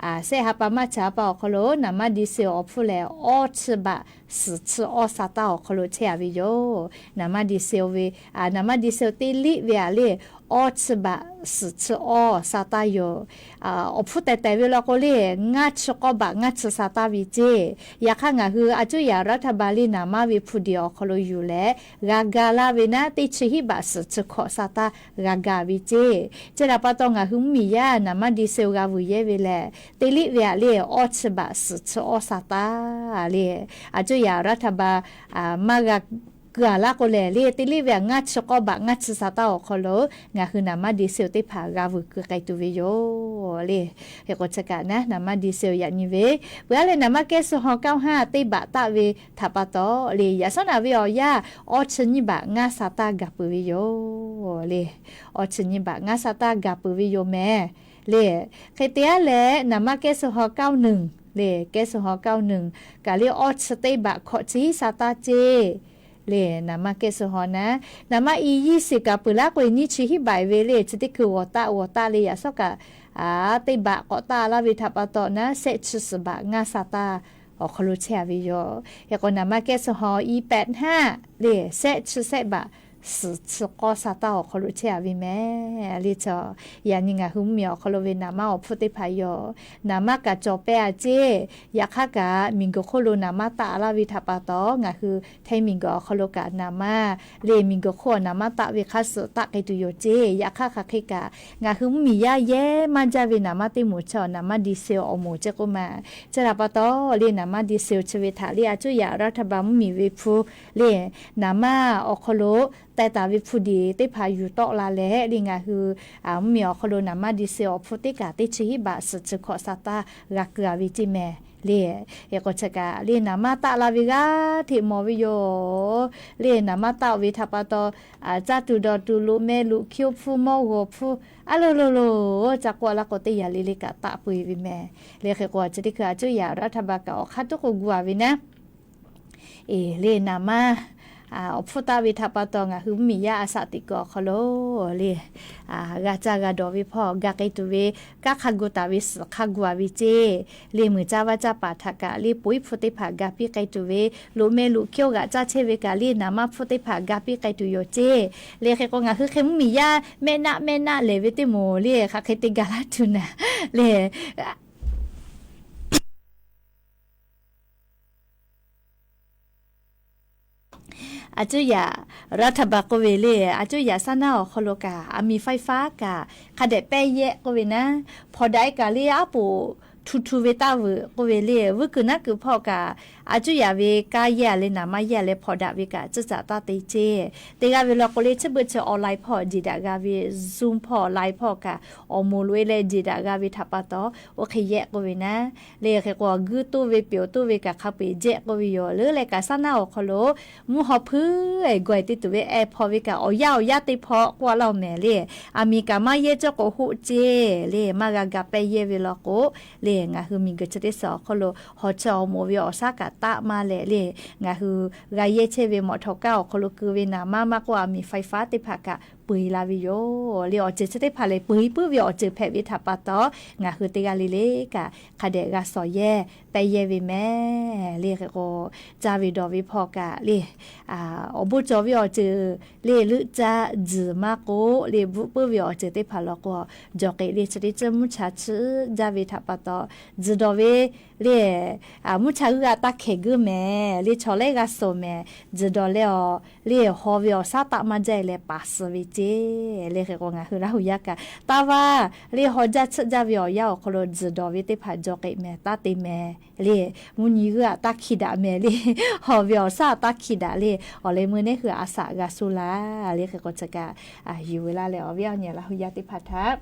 sehˆ ha pa maˇ chi ha pa awˬ hk'aw lo naˍ manˇ ดีเซล awˬ hpfuhˇ lehˬ, awˇ chi baꞈ suhˍ chi awˇ sa taˇ awˬ hk'aw lo chehˇ-a ve yoˬ. Naˍ manˇ ดีเซล ve, naˍ manˇ ดีเซล teˇ liˆ ve aꞈ le, awˇ chi baꞈ suhˍ chi awˇ sa taˇ yoˬ. Awˬ hpfuhˇ tehˬ tehˬ ve law k'o le, ngaˇ chi k'awˇ baꞈ ngaˇ chi sa taˇ ve ceˇ. Yaꞈ hk'aˇ ngaˬ hui a cuˇ yaꞈ รัฐบาล le naˍ manˇ ve hpu diˬ awˬ hk'aw lo yuˬ leh g'a ga laˇ ve naˉ, teˇ chi hiˉ baꞈ suhˍ chi hkawꞈ sa taˇ g'a ga ve ceˇ. Chi htaꞈ pa taw ngaˬ hui mvuhˇmiˬ yaˇ naˍ manˇ ดีเซล g'a vuiˬ yehˇ ve lehˬ, teˇ liˆ ve aꞈ le awˇ chi baꞈ suhˍ chi awˇ sa taˇ le. A cuˇ yaꞈ รัฐบาล maˇ g'a keu-a laˇ k'o lehˬ le, teˇ liˆ ve aꞈ ngaˇ chi k'awˇ baꞈ ngaˇ chi sa taˇ awˬ hk'aw lo ngaˬ hui naˍ manˇ ดีเซล teˇ hpaˍ g'a vuiˬ keu k'ai tuˬ ve yoˬ le. Hk'e k'o, chi kaꞈ naˉ, naˍ manˇ ดีเซล yaꞈ nyi ve, peuˬ-a leh naˍ manˇ แก๊สโซฮอล์ เก้าห้า teˇ baꞈ taˆ ve htaꞈ pa taw le, yaꞈ shawˉ naꞈ ve awˬ yanˇ awˇ chi nyiˇ baꞈ ngaˇ sa taˇ gaˬ peuˬ ve yoˬ le. Awˇ chi nyiˇ baꞈ ngaˇ sa taˇ gaˬ peuˬ ve yoˬ mehˍ le. Hk'e te-a leh naˍ manˇ แก๊สโซฮอล์ เก้าหนึ่ง le, แก๊สโซฮอล์ เก้าหนึ่ง kaꞈ le awˇ chi teˇ baꞈ hkawꞈ chi hiˉ sa taˇ ceˇ le. Naˍ manˇ แก๊สโซฮอล์ naˉ, naˍ manˇ i ยี่สิบ kaꞈ peuˬ laˇ k'o, i nyiˇ chi hiˉ baꞈ ve le, chi teˇ hkui g'awˬ taˆ g'awˬ taˆ le, yaꞈ shawˉ kaꞈ a teˇ baꞈ k'awꞈ taˆ laˇ ve htaꞈ pa taw naˉ, sehˆ chi suhˍ baꞈ ngaˇ sa taˇ awˬ hk'aw lo chehˇ-a ve yoˬ. Hk'e k'o, naˍ manˇ แก๊สโซฮอล์ i แปดห้า le, sehˆ chi sehˆ baꞈ suhˍ chi k'awˇ sa taˇ awˬ hk'aw lo chehˇ-a ve mehˍ le. Chaw, yaꞈ nyi ngaˬ hui mvuhˇmiˬ awˬ hk'aw lo ve naˍ manˇ awˬ hpfuhˇ teˇ hpaˍ yoˬ. Naˍ manˇ kaꞈ cawˬ pehˇ-a ceˇ. Yaꞈ hk'aˇ kaꞈ miˬguiˬ hk'oˆ lo naˍ manˇ taˆ laˇ ve htaꞈ pa taw, ngaˬ hui hteˇ miˬguiˬ awˬ hk'aw lo kaꞈ naˍ manˇ le, miˬguiˬ hk'oˆ naˍ manˇ taˆ ve hk'aˇ suh taˆ k'ai tuˬ yoˬ ceˇ. Yaꞈ hk'aˇ hk'aˬ hk'e kaꞈ ngaˬ hui mvuhˇmiˬ yaˇ yehˇ maˇ jaˇ ve naˍ manˇ teˇ moˍ chi awˬ naˍ manˇ ดีเซล awˬ moˍ ceˇ k'oˆ ma. Chi htaꞈ pa taw le, naˍ manˇ ดีเซล chi ve htaꞈ le a cuˇ yaꞈ รัฐบาล mvuhˇmiˬ ve hpu le, naˍ manˇ awˬ hk'aw lo teh taˍ ve hpu diˬ teˇ hpaˍ yuˬ tawˆ la leh le, ngaˬ hui mvuhˇmiˬ awˬ hk'aw lo naˍ manˇ ดีเซล awˬ hpfuhˇ teˇ kaꞈ teˇ chi hiˉ baꞈ suhˍ chi hkawꞈ sa taˇ g'a keu-a ve ceˇ mehˍ le. Hk'e k'o, chi kaꞈ le naˍ manˇ taˆ la ve g'aˇ hteꞈ mawˬ ve yoˬ le. Naˍ manˇ taˆ-o ve htaꞈ pa taw, caˇ tuˬ dawˬ tuˬ, loꞈ meh loꞈ hkiˇ-oˆ hpfuhˇ, mawˇ g'awˬ hpfuhˇ, a lo lo lo, ca k'oˆ-a laˇ k'o teˇ yanˇ le le kaꞈ taˆ peuˬ ve mehˍ le. Hk'e k'o, chi teˇ hkui a cuˇ yaꞈ รัฐบาล kaꞈ awˬ hk'aˇ tuˉ k'o gu-a ve naˉ, e le naˍ manˇ Awˬ hpfuhˇ taˆ ve htaꞈ pa taw, ngaˬ hui mvuhˇmiˬ yaˇ a shaꞈ teꞈ kuiˬ awˬ hk'aw lo le, g'a caˇ g'a dawˬ ve hpawˇ, ga k'ai tuˬ ve kanˉ hk'a gu taˍ ve suhˍ hk'a gu a ve ceˇ. Le meuˬ caˇ vaˇ caˇ paˍ htaꞈ kaꞈ le, poiˉ hpfuhˇ teˇ hpaˍ ga piˇ k'ai tuˬ ve, loꞈ meh loꞈ hkiˇ-oˆ g'aꞈ caˇ chehˇ ve kaꞈ le, naˍ manˇ hpfuhˇ teˇ hpaˍ ga piˇ k'ai tuˬ yoˬ ceˇ. Le hk'e k'o, ngaˬ hui hk'e mvuhˇmiˬ yaˇ mehˆ naˆ mehˆ naˆ lehˬ ve teˇ moˍ le, hk'aˬ hk'e te ga laˇ tuˬ naˍ le. A cuˇ yaꞈ, รัฐบาล k'oˆ ve le, a cuˇ yaꞈ saˉ naˉ awˬ hk'aw lo kaꞈ, อาร์มีไฟฟ้า kaꞈ hk'a dehꞈ pehˇ yehˆ k'oˆ ve naˉ, hpawnˬ daꞈ e kaꞈ le, aˉ poꞈ htu htu ve taˇ veuꞈ k'oˆ ve le, vuiˇ kuiˬ naˉ kuiˬ hpawˇ kaꞈ, a cuˇ yaꞈ ve kanˉ yehˇ a leh naˍ manˇ yehˇ a leh hpawnˬ daꞈ ve kaꞈ cuˇ caꞈ taˇ te ceˇ. Teˇ g'aˇ ve law k'o le, chi beuꞈ chi online hpawˇ jeˬ daꞈ g'a ve, Zoom hpawˇ online hpawˇ kaꞈ awˬ moˍ loꞈ e leh jeˬ daꞈ g'a ve htaꞈ pa taw, oˇ hk'e yehˆ k'oˆ ve naˉ. Le hk'e k'o, awˬ guiˇ toˇ ve, peuˬ toˇ ve kaꞈ hk'a peu-eˬ jehˆ k'oˆ ve yoˬ. Leuˉ leh kaꞈ saˉ naˉ awˬ hk'aw lo mvuhˇ haw hpuiˉ gawˬ e te tuˬ ve, eh hpaw ve kaꞈ awˬ yanˇ awˬ yanˇ teˇ hpaw k'oˆ a laˇ mehˍ le. Aˬ miˍ kaꞈ maˇ yehˇ cawˇ k'o hoˆ ceˇ le, maˇ g'a ga pehˇ yehˇ ve law k'o le, ngaˬ hui miˬguiˬ chi teˇ suhˍ awˬ hk'aw lo hawˬ chi awˬ moˍ ve awˬ shaˉ kaꞈ taˆ maˇ leh le, ngaˬ hui g'a yehˇ chehˇ ve มอเตอร์ kaꞈ awˬ hk'aw lo keu ve naˍ manˇ maˇ k'oˆ, อาร์มีไฟฟ้า teˇ hpaˍ kaꞈ peu-eˬ la ve yoˬ. Le awˬ ceuˬ chi teˇ hpaˍ lehˬ, peu-eˬ puiˉ ve awˬ ceuˬ hpehꞈ ve htaꞈ pa taw, ngaˬ hui teˇ g'aˇ le le kaꞈ hk'a dehꞈ g'a sawˍ yehˇ pehˇ yehˇ ve mehˍ. Le hk'e k'o, caˇ ve dawˬ ve hpawˇ kaꞈ le, awˬ bon cawˬ ve awˬ ceuˬ le, leuˆ caˇ tzuhˬ maˇ k'oˆ le, bvuhꞈ puiˉ ve awˬ ceuˬ teˇ hpaˍ law k'o, jawˬ k'e le chi teˇ ceuˬ mvuhˇ cha chiˇ jaˇ ve htaꞈ pa taw, tzuhˬ dawˬ ve le, mvuhˇ cha g'uˇ a taˇ hkehˍ geuˇ mehˍ le, chaw lehˉ g'a sawˍ mehˍ. Tzuhˬ dawˬ leh awˬ le, haw ve awˬ shaˉ taˆ maˇ jaˇ e leh paˍ suh ve ceˇ. Le hk'e k'o, ngaˬ hui Laˇhuˍ yaˇ kaꞈ taˇ vaˇ le, haw jaˇ chiˇ jaˇ ve awˬ yanˇ awˬ hk'aw lo tzuhˬ dawˬ ve teˇ hpaˍ jawˬ k'e mehˍ, taˇ te mehˍ le, mvuhˇ nyi g'uˇ a taˇ hki daꞈ mehˍ le, haw ve awˬ shaˉ taˇ hki daꞈ le, awˬ leh meuˇ nehˉ hui a shaꞈ g'a sho laˇ. Le hk'e k'o, chi kaꞈ yuˬ ve laˇ leh awˬ viˉ awˬ nyi Laˇhuˍ yaˇ teˇ hpaˍ htaꞈ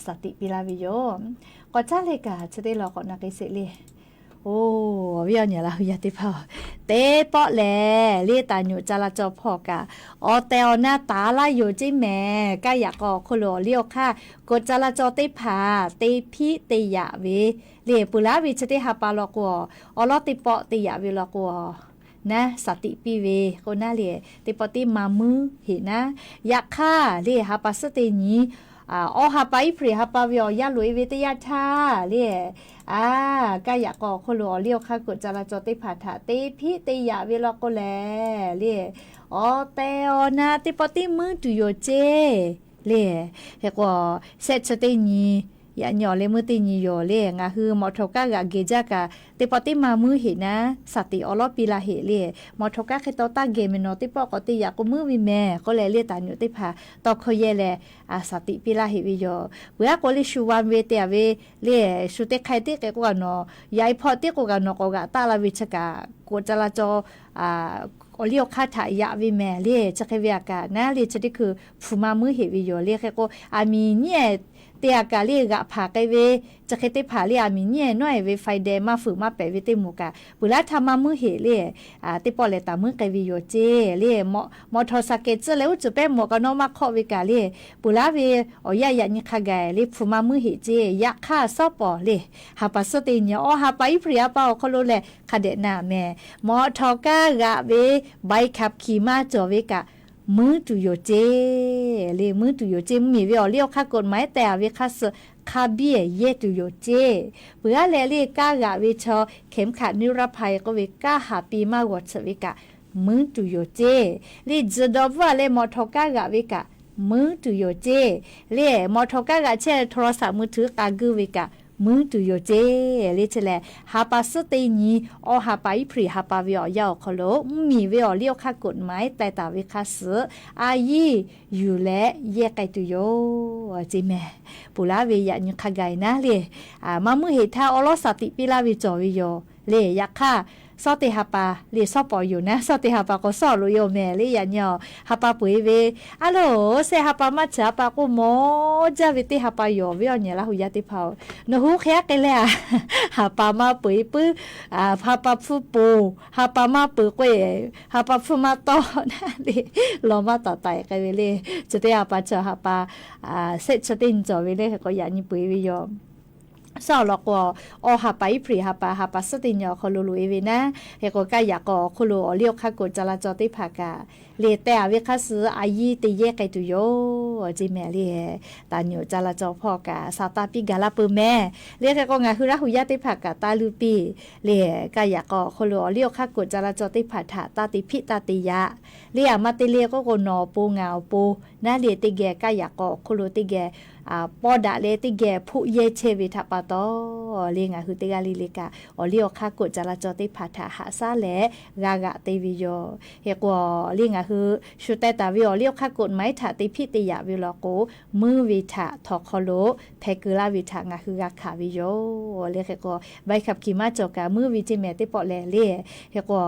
shaˍ tiꞈ piˇ laˇ ve yoˬ. K'awꞈ caˉ leh kaꞈ chi teˇ lawn k'awꞈ na k'ai sheˍ le. Oˬ, awˬ viˉ awˬ nyi Laˇhuˍ yaˇ teˇ hpaˍ-oˬ, teˇ pawˆ lehˬ le, taˍ nyuꞈ ca la caw hpawˇ kaꞈ awˬ tehˬ awˬ na taˍ laˇ yoˬ ceˇ mehˍ. Kaˇ yaꞈ k'aw awˬ hk'oˆ lo awˬ liˇ awˬ hk'aˇ กฎจราจร teˇ hpaˍ te hpiˆ te yaꞈ ve le, peuˬ laˉ ve chi teˇ ha pa law k'o, awˬ lawˉ teˇ pawˆ te yaꞈ ve law k'o, naˉ shaˍ tiꞈ piˇ ve k'o naˉ le, teˇ pawˆ teˇ ma muiˉ heꞈ naˉ. Yaꞈ hk'aˇ le, ha pa suhˉ teˇ nyi, awˬ ha pa Iˉhpriˍ ha pa ve awˬ yanˇ loꞈ e ve teˇ yanˇ htaˇ le, a, kaˇ yaꞈ k'aw awˬ hk'oˆ lo awˬ liˇ awˬ hk'aˇ กฎจราจร teˇ hpaˍ htaꞈ te hpiˆ te yaꞈ ve law k'o lehˬ le, awˬ tehˬ awˬ na teˇ pawˆ teˇ muiˉ tuˬ yoˬ ceˇ le. Hk'e k'o, shehˆ chi teˇ nyi, yaꞈ nyi awˬ leh meuˇ teˇ nyi yoˬ le. Ngaˬ hui มอเตอร์ kaˉ g'aꞈ geh jaˇ kaꞈ, teˇ pawˆ teˇ ma muiˉ heꞈ naˉ shaˍ tiꞈ awˬ lawˉ piˇ laˇ heꞈ le. มอเตอร์ kaˉ hk'e taw taˇ geh mehˍ, nawˬ teˇ pawˆ k'awꞈ te yaꞈ k'o muiˉ ve mehˍ k'oˆ leh, le taˍ nyuꞈ teˇ hpaˍ tawˇ hkawˇ yehˇ leh shaˍ tiꞈ piˇ laˇ heꞈ ve yoˬ. Peuˬ aˉ k'o le, shu วันเวย์ te a ve le, shu teˇ hk'aˇ tiˉ k'e k'oˆ kaꞈ nawˬ, yaꞈ e hpawˇ tiˉ k'oˆ kaꞈ nawˬ k'awꞈ g'aꞈ taˆ la ve chi kaꞈ, กฎจราจร awˬ liˇ awˬ hk'aˇ htaꞈ yaꞈ ve mehˍ le. Chi hk'e ve aꞈ kaꞈ naˉ le, chi teˇ hkui hpu ma muiˉ heꞈ ve yoˬ le. Hk'e k'o, aˬ miˍ nyiˉ ehˍ te aꞈ kaꞈ le, g'aꞈ hpanˍ k'ai ve chi hk'e teˇ hpaˍ le, aˬ miˍ nyiˉ ehˍ nawˉ ehˍ ve ไฟแดง maˇ fuiˍ maˇ pehˍ ve teˇ moˍ kaꞈ, peuˬ laˉ htaˇ maˇ muiˉ heꞈ le, teˇ pawˆ lehˬ taˍ muiˉ k'ai ve yoˬ ceˇ le. มอเตอร์ไซค์ tcuhˇ leh uˉ cuˬ pehˉ mawˬ kaꞈ nawˉ maˇ hk'awˆ ve kaꞈ le, peuˬ laˉ ve awˬ yanˇ yaꞈ nyi hk'a gaˬ le, hpu ma muiˉ heꞈ ceˇ. Yaꞈ hk'aˇ, shawˉ pawˍ le, ha pa suhˉ teˇ nyi, awˬ ha pa Iˉhpriˍ ha pa awˬ hk'aw lo lehˬ hk'a dehꞈ na mehˍ. มอเตอร์ kaˉ g'aꞈ ve ใบขับขี่ maˇ cawˬ ve kaꞈ, muiˉ tuˬ yoˬ ceˇ le, muiˉ tuˬ yoˬ ceˇ. Mvuhˇmiˬ ve awˬ liˇ awˬ hk'aˇ กฎหมาย tehˬ a ve hk'aˇ suh hk'a biˇ yehˇ tuˬ yoˬ ceˇ. Peuˬ aˉ leh le, kaˇ g'aꞈ ve chaw เข็มขัดนิรภัย k'oˆ ve kaˇ haˍ pi maˇ g'awˬ tsuhꞈ ve kaꞈ, muiˉ tuˬ yoˬ ceˇ le. Tzuhˬ dawˬ bvuhˇ a leh มอเตอร์ kaˉ g'aꞈ ve kaꞈ, muiˉ tuˬ yoˬ ceˇ le. มอเตอร์ kaˉ g'aꞈ chehˇ โทรศัพท์มือถือ k'a guˇ ve kaꞈ, muiˉ tuˬ yoˬ ceˇ le. Chi lehˬ, ha pa suhˉ teˇ nyi, awˬ ha pa Iˉhpriˍ ha pa ve awˬ yanˇ awˬ hk'aw lo mvuhˇmiˬ ve awˬ liˇ awˬ hk'aˇ กฎหมาย tehˬ taˍ ve hk'aˇ suh a yiˇ yuˬ leh yehˇ k'ai tuˬ yoˬ ceˇ mehˍ. Peuˬ laˉ ve yaꞈ nyi hk'a gaˬ naˉ le, maˇ muiˉ heꞈ htaˇ awˬ lawˉ shaˍ tiꞈ piˇ laˇ ve cawˬ ve yoˬ le. Yaꞈ hk'aˇ, shawˉ teˇ ha pa le, shawˉ pawˍ yoˬ naˉ, shawˉ teˇ ha pa k'o shawˉ loꞈ yoˬ mehˍ le. Yaꞈ nyi ha pa peu eˬ ve, a loˬ, shehˆ ha pa maˇ chi ha pa k'oˆ mawˬ jaˇ ve teˇ ha pa yoˬ ve awˬ nyi Laˇhuˍ yaˇ teˇ hpaˍ-oˬ, nawˬ hui hk'e aˉ k'ai leh a, ha pa maˇ peu eˬ puiˉ, ha pa hpfuhˇ poˬ, ha pa maˇ peu eˬ k'oˆ e, ha pa hpfuhˇ maˇ tawˆ naˉ le, lawˬ maˇ taˍ taˍ k'ai ve le. Chi teˇ ha pa chi ha pa shehˆ chi teˇ nyi cawˬ ve le. Hk'e k'o yaꞈ nyi peu eˬ ve yoˬ. Saˉ awˬ lawn k'o, awˬ ha pa Iˉhpriˍ ha pa, ha pa suhˉ teˇ nyi awˬ hk'aw lo loꞈ e ve naˉ. Hk'e k'o, kaˇ yaꞈ k'aw awˬ hk'oˆ lo awˬ liˇ awˬ hk'aˇ koꞈ ca la caw teˇ hpaˍ kaꞈ, lehˬ teh a ve hk'aˇ suh a yiˇ teˇ yehˇ k'ai tuˬ yoˬ ceˇ mehˍ lehˬ. Taˍ nyi ca la caw hpawˇ kaꞈ sa taˇ piˇ gaˬ laˇ peuˬ mehˍ lehˬ. Hk'e k'o, ngaˬ hui Laˇ hu yaˇ teˇ hpaˍ kaꞈ taˇ luˇ piˇ lehˬ, kaˇ yaꞈ k'aw awˬ hk'oˆ lo awˬ liˇ awˬ hk'aˇ k'oꞈ ca la caw teˇ hpaˍ htaꞈ taˇ te hpiˆ taˇ te yaꞈ. Lehˬ, a ma te lehˬ k'oˆ k'o, nawˬ awˬ pon ngaˬ awˬ pon naˉ lehˬ, teˇ geh kaˇ yaꞈ k'aw awˬ hk'oˆ lo teˇ geh pawˇ daꞈ leh teˇ geh hpoˆ yehˇ chehˇ ve htaꞈ pa taw, lehˬ ngaˬ hui teˇ g'aˇ le le kaꞈ awˬ liˇ awˬ hk'aˇ k'oꞈ ca la caw teˇ hpaˍ htaꞈ haꞈ shaˉ leh g'a g'aꞈ te ve yoˬ. Hk'e k'o, lehˬ ngaˬ hui shu teh taˍ ve awˬ liˇ awˬ hk'aˇ k'oꞈ maˍ iˉ htaꞈ te hpiˆ te yaꞈ ve law k'o, muiˉ ve htaꞈ htawnˍ hk'aw lo hpeh keu laˇ ve htaꞈ ngaˬ hui g'a hkanˍ ve yoˬ. Lehˬ hk'e k'o, ใบขับขี่ maˇ cawˬ kaꞈ muiˉ ve ceˇ mehˍ teˇ pawˆ lehˬ lehˬ. Hk'e k'o,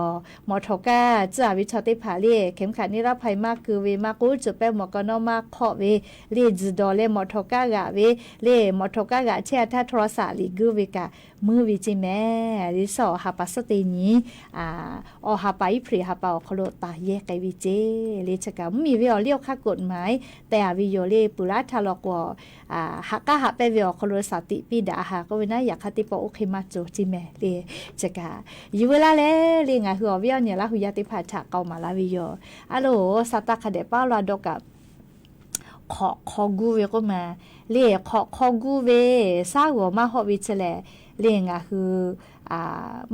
mawˬ htawnˍ kaˇ tcuhˉ a ve chaw teˇ hpaˍ lehˬ, เข็มขัดนิรภัย maˇ keu ve, maˇ k'oˉ cuˬ pehˇ หมวกกันน็อก maˇ hk'awˆ ve lehˬ, tzuhˬ dawˬ leh mawˬ htawnˍ kaˇ g'aꞈ ve lehˬ, mawˬ htawnˍ kaˇ g'aꞈ chehˇ a htaˇ โทรศัพท์ liꞈ guˇ ve kaꞈ muiˉ ve ceˇ mehˍ lehˬ. Saˉ awˬ ha pa suhˉ teˇ nyi awˬ ha pa Iˉhpriˍ ha pa awˬ hk'aw lo taˍ yehˇ k'ai ve ceˇ lehˬ. Chi kaꞈ mvuhˇmiˬ ve awˬ liˇ awˬ hk'aˇ k'oꞈ maˍ iˉ teh a ve yoˬ lehˬ. Peuˬ laˇ htaˇ law k'o, haꞈ k'aˉ haꞈ pehnˇ ve awˬ hk'aw lo shaˍ tiꞈ piˇ daꞈ a ha k'oˆ ve naˉ, yaꞈ hk'aˇ teˇ pawˆ oˇ hk'e maˇ cawˬ ceˇ mehˍ lehˬ. Chi kaꞈ yuˬ ve laˇ leh lehˬ, ngaˬ hui awˬ viˉ awˬ nyi Laˇ hu yaˇ teˇ hpaˍ htaꞈ k'aoˍ maˍ laˇ ve yoˬ. A loˬ, sa taˇ hk'a dehꞈ paˉ la dawˇ kaꞈ hk'awꞈ hk'aw guˇ ve k'oˆ ma lehˬ, hk'awꞈ hk'aw guˇ ve saˉ g'awˬ maˇ hawˆ ve chi lehˬ, lehˬ ngaˬ hui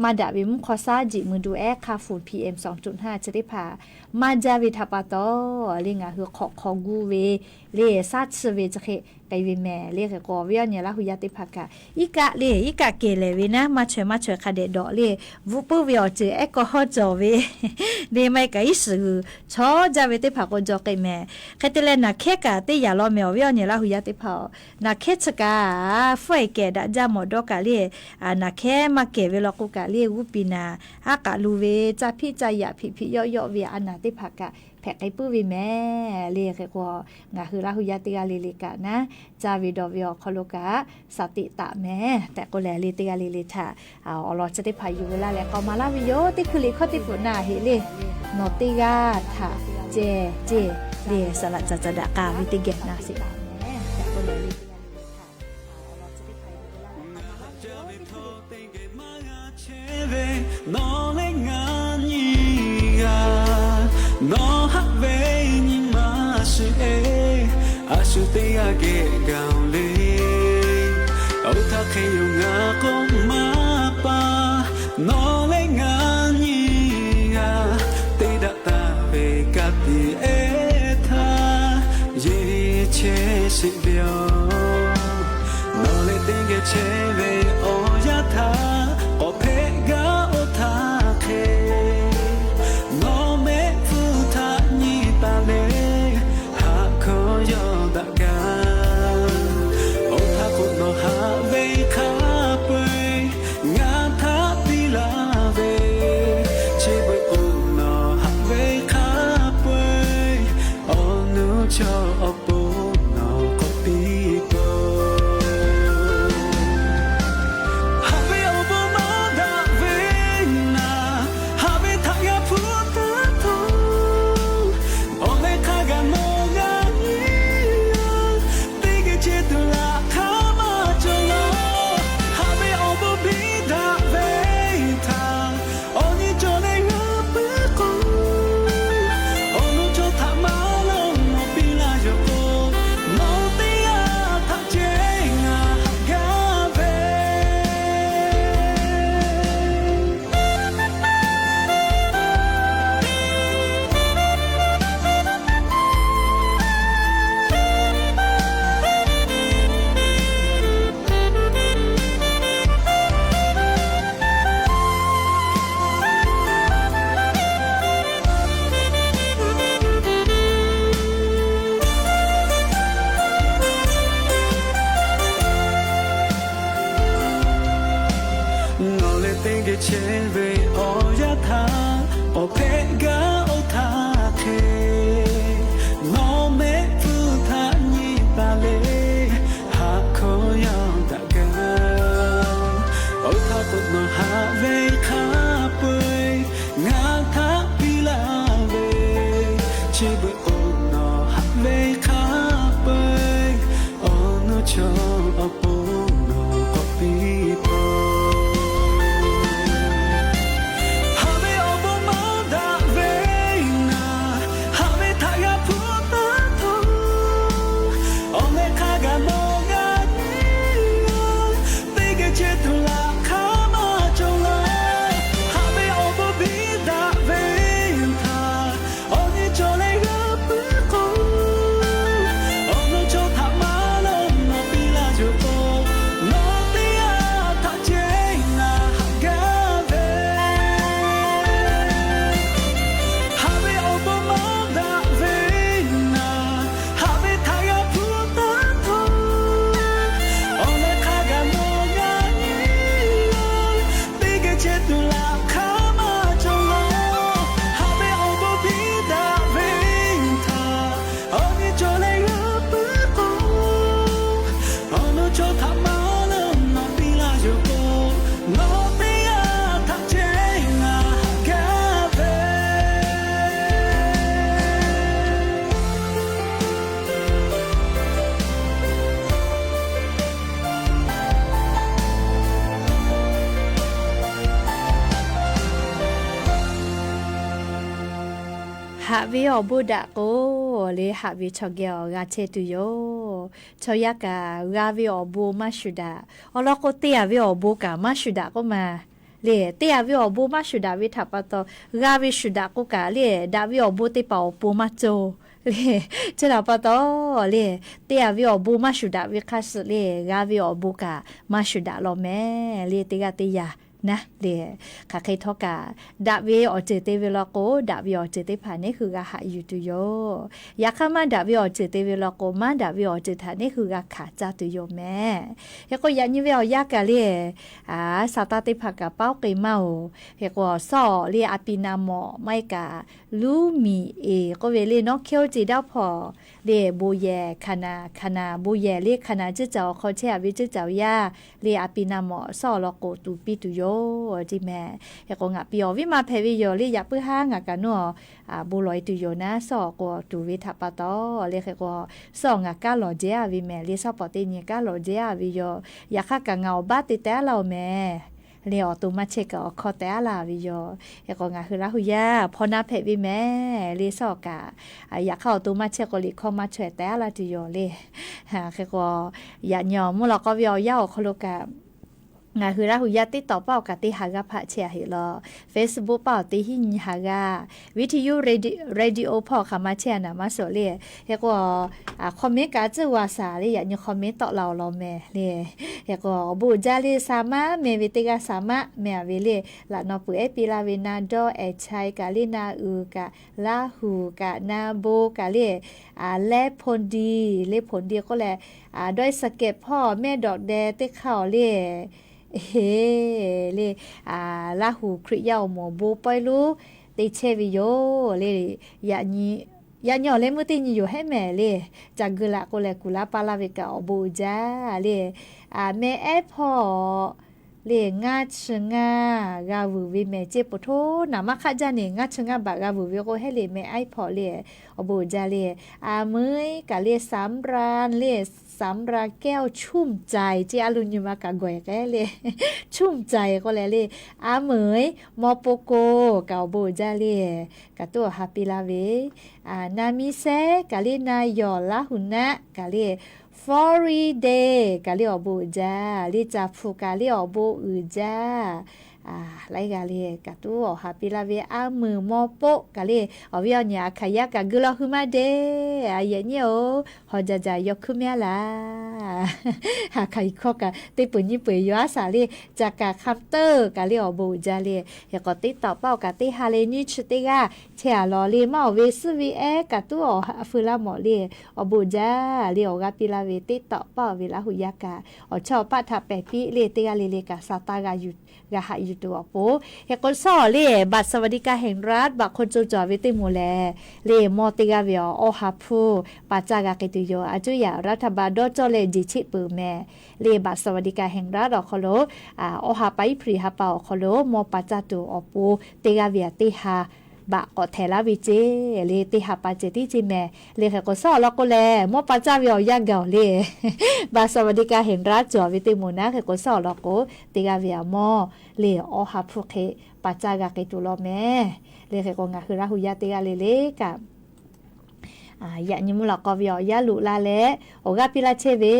maˇ daꞈ ve mvuhˇ hk'aw saˉ jiꞈ mui du ehˉ hk'a fuˍ PM สองจุดห้า chi teˇ hpaˍ maˇ jaˇ ve htaꞈ pa taw, lehˬ ngaˬ hui hk'awꞈ hk'aw guˇ ve lehˬ saˉ chi ve chi hk'e k'ai ve mehˍ lehˬ. Hk'e k'o, awˬ viˉ awˬ nyi Laˇ hu yaˇ teˇ hpaˍ kaꞈ iˉ kaˆ lehˬ iˉ kaˆ kehˬ lehˍ ve naˉ, maˇ chaweh maˇ chaweh hk'a dehꞈ dawꞈ lehˬ, bvuhꞈ puiˉ ve awˬ ceuˬ ehˉ kawˇ hawˉ cawˬ ve lehˬ, maˇ heˆ kaꞈ iˉ shiˍ g'uiˬ chaw jaˇ ve teˇ hpaˍ k'o jaw k'ai mehˍ. Hk'e te leh, naˬ hkehˉ kaꞈ teˇ yanˇ law mehˍ, awˬ viˉ awˬ nyi Laˇ hu yaˇ teˇ hpaˍ-oˬ, naˬ hkehˉ chi kaꞈ fuˉ e kehˬ daꞈ jaˇ mawˬ dawˇ kaꞈ lehˬ, naˬ hkehˉ maˇ kehˬ ve law k'o kaꞈ lehˬ, g'uˇ piˍ naˍ, aˉ k'aꞈ lu ve, caˇ hpiˆ caˇ yaꞈ hpiꞈ hpiꞈ yawˆ yawˆ ve a naˬ teˇ hpaˍ kaꞈ hpehꞈ k'ai puiˉ ve mehˍ lehˬ. Hk'e k'o, ngaˬ hui Laˇ hu yaˇ teˇ g'aˇ le le kaꞈ naˉ, caˇ ve dawˬ ve awˬ hk'aw lo kaꞈ shaˍ tiꞈ taˍ mehˍ tehꞈ k'oˆ leh, lehˬ teˇ g'aˇ le le htaꞈ awˬ lawn chi teˇ hpaˍ yuˬ ve laˇ leh k'aoˍ maˍ laˇ ve yoˬ. Teˇ hkui liꞈ hkawˇ teˇ peuꞈ na heꞈ lehˬ, nawˬ teˇ g'aˇ htaꞈ ceh ceˇ lehˬ, saˍ laꞈ caˍ caˍ daꞈ k'a ve teˇ geh na sheˍ tehꞈ k'oˆ leh, lehˬ teˇ g'aˇ le le htaꞈ awˬ lawn chi teˇ hpaˍ yuˬ ve laˇ leh k'aoˍ maˍ laˇ ve yoˬ. Teˇ hkui liꞈ hkawˇ teˇ peuꞈ Nawˬ leh ngaˬ nyi g'aˇ, nawˬ haꞈ ve nyi ma shu e, a shu teˇ g'aˇ geh gaˬ le. Oˇ htaˇ hk'e yoˬ ngaˬ k'oˆ maˇ pa, nawˬ leh ngaˬ nyi g'aˇ, te daꞈ taˍ ve ka tiꞈ ehˉ htaˇ, yeˬ chehˇ sheˍ ve yoˬ. Nawˬ leh teˇ geh chehˇ ve awˬ yanˇ htaˇ, k'awꞈ hpehꞈ gaˇ oˇ htaˇ hk'e, nawˬ mehˆ hpfuhˇ htaꞈ nyi taˍ leh, haꞈ hkawˇ yawˇ daꞈ gaˇ. Oˇ htaˇ k'o nawˬ haꞈ ve hk'a peu-eˬ ngaˬ htaꞈ piˇ laˇ ve, chi beuꞈ k'o nawˬ haꞈ ve hk'a peu-eˬ awˬ nuˇ chaw awˬ pon nawˬ k'awꞈ piˇ peuˬ. Haꞈ ve awˬ bon maˇ daꞈ ve naˍ, haꞈ ve htaꞈ g'a hpuˇ taˉ htaˇ, awˬ leh hk'a gaˬ nawˬ g'a nyi a, teˇ geh chehˇ tuˬ laꞈ hk'aˇ maˇ cawˬ laˇ. Haꞈ ve awˬ bon biˇ daꞈ ve htaꞈ awˬ nyi cawˬ leh g'a puiˉ k'o, awˬ nuˇ chaw htaꞈ maˇ lawˇ nawˬ piˇ laˇ yoˬ k'o, nawˬ teˇ g'aˇ htaꞈ ceh ngaˬ haꞈ gaˇ ve Nawˬ leh teˇ geh chehˇ ve awˬ yanˇ htaˇ, k'awꞈ hpehꞈ gaˇ oˇ htaˇ hk'e, nawˬ mehˆ hpfuhˇ htaꞈ nyi taˍ leh, haꞈ hkawˇ yawˇ daꞈ gaˇ. Oˇ htaˇ k'o nawˬ haꞈ ve hk'a peu-eˬ ngaˬ htaꞈ piˇ laˇ ve, chi beuꞈ k'o nawˬ haꞈ ve hk'a peu-eˬ awˬ nuˇ chaw awˬ pon nawˬ k'awꞈ piˇ Haꞈ ve awˬ bon daꞈ k'o, le haꞈ ve chaw geh awˬ g'a chehˇ tuˬ yoˬ. Chaw yaˇ kaꞈ g'a ve awˬ bon maˇ shuˍ daꞈ. Awˬ lawn k'o, te-a ve awˬ bon kaꞈ maˇ shuˍ daꞈ k'oˆ ma. Le, te-a ve awˬ bon maˇ shuˍ daꞈ ve htaꞈ pa taw, g'a ve shuˍ daꞈ k'o kaꞈ le, daꞈ ve awˬ bon teˇ hpaˍ awˬ pon maˇ cawˬ. Le, chi htaꞈ pa taw, le, te-a ve awˬ bon maˇ shuˍ daꞈ ve hk'a shuˍ le, g'a ve awˬ bon kaꞈ maˇ shuˍ daꞈ law mehˍ. Le teˇ g'aˇ teˇ yanˇ naˉ le, hk'aˬ hk'e htawˇ kaꞈ, daꞈ ve awˬ ceuˬ te ve law k'o, daꞈ ve awˬ ceuˬ teˇ hpaˍ neˉ hui g'a haꞈ yuˬ tuˬ yoˬ. Yaꞈ hk'aˇ, maˇ daꞈ ve awˬ ceuˬ te ve law k'o, maˇ daꞈ ve awˬ ceuˬ htaꞈ neˉ hui g'a hkanˍ caˇ tuˬ yoˬ mehˍ. Hk'e k'o, yaꞈ nyi ve awˬ yanˇ kaꞈ le, a, Saˍtanˍ teˇ hpaˍ kaꞈ paˉ k'ai maˇ-oˬ. Hk'e k'o, sawˉ-awˬ le a pi na mawꞈ maˇ heˆ kaꞈ, luˉ miˬ eˍ k'oˆ ve le nawˉ hkehˇ oˇ ce daˇ hpawˇ le bon yehˬ hkanˍ naˍ hkanˍ naˍ bon yehˬ le hkanˍ naˍ ciˉ caˬ awˬ hk'aw chehˇ-a ve ciˉ caˬ awˬ yaˇ le a pi na mawꞈ sawˉ-awˬ lawn k'o tuˍ piˇ tuˬ yoˬ. Ceˇ mehˍ. Hk'e k'o, ngaˬ pi awˬ viˉ ma hpehꞈ ve yoˬ le, yaꞈ puiˉ haˉ ngaˬ kaꞈ nawˉ bon lawˬ-e tuˬ yoˬ naˉ, sawˉ-awˬ k'o tuˍ ve htaꞈ pa taw le. Hk'e k'o, sawˉ-awˬ ngaˬ kanˉ lawˬ jehˇ-a ve mehˍ le, sawˉ pawˍ teˇ nyi kanˉ lawˬ jehˇ-a ve yoˬ. Yaꞈ hk'aˇ kaꞈ ngaˬ awˬ baˆ te teh-a laˇ-oˬ mehˍ. Le awˬ to maˇ chehˇ kaꞈ awˬ hkawˇ teh-a laˇ ve yoˬ. Hk'e k'o, ngaˬ hui Laˇ hu yaˇ hpawˇ naˉ hpehꞈ ve mehˍ le, sawˉ-awˬ kaꞈ, yaꞈ hk'aˇ awˬ to maˇ chehˇ k'o liꞈ hkawˇ maˇ chaweh teh-a laˇ tuˬ yoˬ le. Hk'e k'o, yaꞈ nyi awˬ mvuhˇ lawꞈ k'aw ve awˬ yanˇ awˬ hk'aw lo kaꞈ, ngaˬ hui Laˇ hu yaˇ TikTok paˆ awˬ kaꞈ teˇ ha g'aˇ hpaˆ chehˇ-a heˆ law. Facebook paˆ awˬ teˇ hinˉ nyi ha g'aˇ, Video Radio, Radio hpawˇ hk'aˬ ma chehˇ-a naˍ maˇ suhˍ le. Hk'e k'o, comment kaꞈ tcuhˇ g'a shaˍ le, yaꞈ nyi comment tawˆ la-oˬ law mehˍ le. Hk'e k'o, awˬ bon uiˍ jaˇ le, Saˍmaˆ meh ve teˇ g'aˇ Saˍmaˆ meh-a ve le, laꞈ naw peuˬ ehˉ piˇ laˇ ve na dawˇ ehˍ chai kaꞈ le na uiˍ kaꞈ Laˇ huˍ kaꞈ na bon kaꞈ le, a, leh hponˇ diˬ, le hponˇ diˬ k'oˆ leh, a, dawˇ-e saˍ kehˍ hpawˇ mehˆ dawꞈ deh teˇ hk'aˇ-oˬ le, heˍ le, a, Laˇ huˍ Hkriꞈ yaˇ awˬ moˍ bon pawehˇ lonˉ te chehˇ ve yoˬ le. Yaꞈ nyi awˬ leh meuˇ teˇ nyi yoˬ hehˉ mehˍ le. Ca geu laꞈ k'oˆ leh kuˬ laˇ paˇ laˇ ve kaꞈ awˬ bon uiˍ jaˇ le. A, meh ehˉ hpawˇ le ngaˇ chi ngaˇ g'a vuiˬ ve mehˍ ceˇ, po htoˇ naˍ maˇ hk'aˆ jaˇ ne, ngaˇ chi ngaˇ baꞈ g'a vuiˬ ve k'o hehˉ le meh ehˉ hpawˇ le, awˬ bon uiˍ jaˇ le. A meuiˉ kaꞈ le Saˍmran le, Saˍmran kehˉ-oˬ Chuˇmˍ caiˍ ceˇ, a lo nyi ma kaꞈ gawˬ-e k'ehˉ le, Chuˇmˍ caiˍ k'oˆ leh le, a meuiˉ Mawˇ poˆ koˇ kaꞈ awˬ bon uiˍ jaˇ le, kaꞈ tuˉ awˬ ha piˇ laˇ ve, a, na miˇ sehˉ kaꞈ le na yawˬ Laˇ huˍ naˆ kaꞈ le, Foreign Day kaꞈ le awˬ bon uiˍ jaˇ le, caˍ hpu kaꞈ le awˬ bon uiˍ jaˇ. A, laiˉ g'aˇ le kaꞈ tuˉ awˬ ha piˇ laˇ ve, a meuiˉ Mawˇ poˆ kaꞈ le, awˬ viˉ awˬ nyi a hkanˍ yaˇ kaꞈ geu law hui maˇ deˇ. A yehˬ nyi-oˬ, hawˬ jaˬ jaˬ yaw hkuiˉ mehˉ-a laˬ. A hkanˍ iˍ hkawˇ kaꞈ teˇ peuˬ nyiˇ peuˬ yaw-a shaˍ le, caˍ kaꞈ hk'a teuˆ kaꞈ le awˬ bon uiˍ jaˇ le. Hk'e k'o, teˇ tawꞈ paˆ awˬ kaꞈ teˇ ha leh nyiˇ chi teˇ g'aˇ chehˇ-a law le, maˇ awˬ ve suhˉ ve ehˉ kaꞈ tuˉ awˬ ha feu laˇ mawˬ le, awˬ bon uiˍ jaˇ le. Awˬ g'aˇ piˇ laˇ ve teˇ tawꞈ paˆ awˬ ve Laˇ huˍ yaˇ kaꞈ awˬ chawˇ awˬ paˆ htaꞈ pehˬ piˇ le, teˇ g'aˇ le le kaꞈ sa taˇ g'a yuˬ, g'a haꞈ yuˬ tuˬ awˬ pon. Hk'e k'o, sawˉ-awˬ le บัตรสวัสดิการแห่งรัฐ baꞈ hk'oˆ co cawˬ ve teˇ moˍ lehˬ le, mawˇ teˇ g'aˇ ve awˬ awˇ ha hpuˇ paˍ caˇ g'a k'ai tuˬ yoˬ. A cuˇ yaꞈ รัฐบาล dawˇ cawˇ leh jeˬ cheˆ peuˬ mehˍ le, บัตรสวัสดิการแห่งรัฐ awˬ hk'aw lo, a, awˇ ha pa iˉ hpu ha pa awˬ hk'aw lo mawˇ paˍ caˇ tuˬ awˬ pon teˇ g'aˇ ve teˇ ha baꞈ k'awꞈ htehꞈ laˇ ve ceˇ le, teˇ ha pa ceh tiˉ ceˇ mehˍ le. Hk'e k'o, sawˉ-awˬ lawn k'o lehˬ mawˇ paˍ caˇ ve awˬ yanˇ gaˬ-oˬ le, บัตรสวัสดิการแห่งรัฐ cawˬ ve teˇ moˍ naˉ. Hk'e k'o, sawˉ-awˬ lawn k'o, teˇ g'aˇ ve a mawˇ le awˇ ha hpuˇ hk'e paˍ caˇ g'a k'ai tuˬ law mehˍ le. Hk'e k'o, ngaˬ hui Laˇ huˍ yaˇ teˇ g'aˇ le le kaꞈ, a, yaꞈ nyi mvuhˇ lawꞈ k'aw ve awˬ yanˇ loꞈ la leh awˬ g'aˇ piˇ laˇ chehˇ ve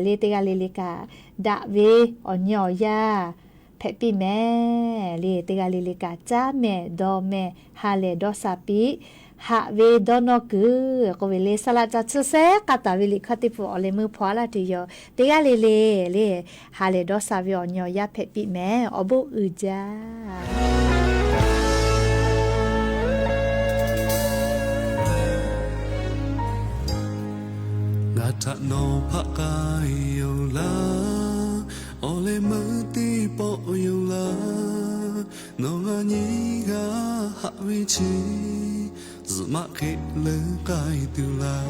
le, teˇ g'aˇ le le kaꞈ daꞈ ve awˬ nyi awˬ yaˇ hpehꞈ piˇ mehˍ le. Teˇ g'aˇ le le kaꞈ caˉ mehˍ dawˇ mehˍ ha lehˬ dawˇ sha piˇ, haꞈ ve dawˇ nawˇ kuiˬ k'oˆ ve le, saˍ laꞈ ca tsuhˇ sehˉ k'aˇ taˍ ve liꞈ hkawˇ teˇ hpu awˬ leh meuˇ hpaw-a laˇ tuˬ yoˬ. Teˇ g'aˇ le le le ha lehˬ dawˇ sha ve awˬ nyi awˬ yaˇ hpehꞈ piˇ mehˍ. Awˬ bon uiˍ jaˇ. Ngaˬ htaꞈ nawˬ hpaˆ k'ai yoˬ laˇ, awˬ leh meuˇ teˇ pawˆ yoˬ laˇ, nawˬ ngaˬ nyi g'a haꞈ ve chi zuhꞈ maˆ hk'e leuˉ k'ai tuˬ laˇ.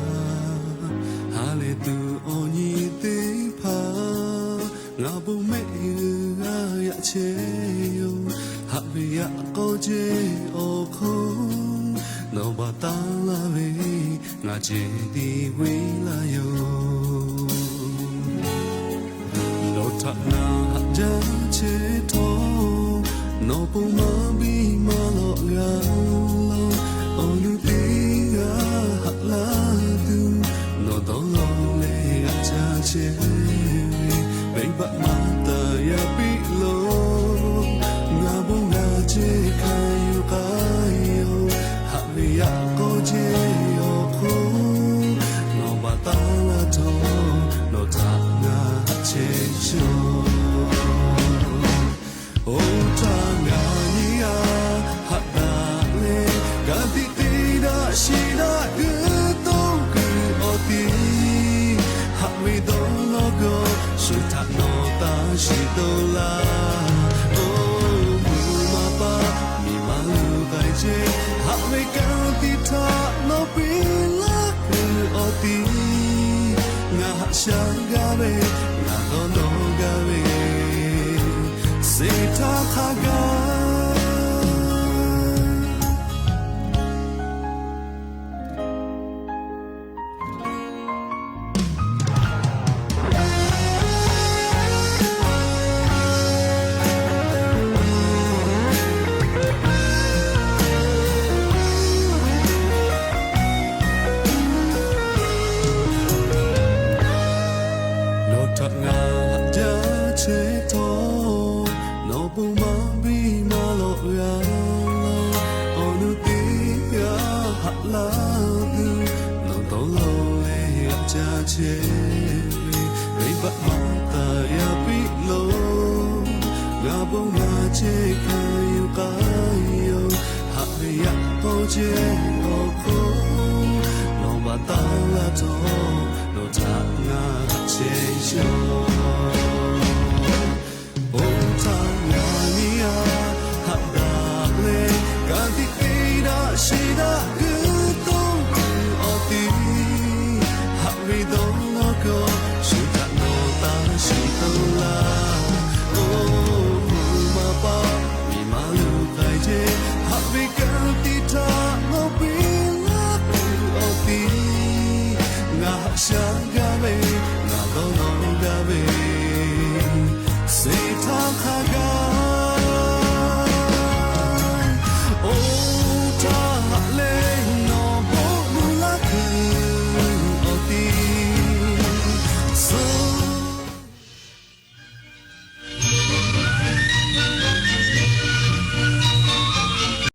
Ha lehˬ tuˬ awˬ nyi teˇ hpaˍ ngaˬ bon mehˆ g'uiˬ g'a yaꞈ chehˇ yoˬ. Haꞈ ve yaꞈ k'aw ceh awˬ hk'oˆ nawˬ baˬ taˍ laˇ ve ngaˬ ceh tiˉ ve laˇ yoˬ. Nawˬ htaꞈ ngaˬ haꞈ jaˇ chehˇ htawˇ, nawˬ pon maˇ biˇ maˇ lawꞈ g'a laˇ. Awˬ nu teˇ shiˍ to laˇ. Oˇ, maˇ paˍ miˬ ma luˬ k'ai ce, haꞈ ve kanˉ tiˉ htaꞈ nawˬ piˇ laˇ kuiˬ awˬ tiˉ, ngaˬ haꞈ shaˉ gaˇ ve, ngaˬ dawˇ nawˇ gaˇ ve, suh htaˇ hk'a gaˇ. Nawˬ htaꞈ ngaˬ haꞈ jaˇ chehˇ htawˇ, nawˬ bon maˇ biˇ maˇ lawꞈ g'a laˇ. Awˬ nu teˇ g'aˇ haꞈ laˇ tuˬ, nawˬ dawˇ law leh haꞈ jaˇ chehˇ ve, venˇbaˆ maˇ taˍ yaˇ piˇ lo. Ngaˬ bon ngaˬ ceh hkanˍ yuˬ k'ai yoˬ. Haꞈ ve yaꞈ k'aw ceh awˬ hk'oˆ, nawˬ baˬ taˍ laˇ htawˇ, nawˬ htaꞈ ngaˬ haꞈ chehˇ shawˍ. Bon htaꞈ ngaˬ nyi a haꞈ daꞈ leh, ka tiꞈ te daꞈ shiˍ daꞈ kuiˬ toˇ kuiˬ awˬ tiˉ, haꞈ ve dawˇ nawˇ kaw shu htaꞈ nawˬ taˇ shiˍ to laˇ. Oˇ, maˇ paˍ miˬ ma luˬ k'ai ce, haꞈ ve kanˉ tiˉ htaꞈ nawˬ piˇ laˇ kuiˬ awˬ tiˉ, ngaˬ haꞈ shaˉ gaˇ ve, ngaˬ dawˇ nawˇ gaˇ ve, suh htaˇ hk'a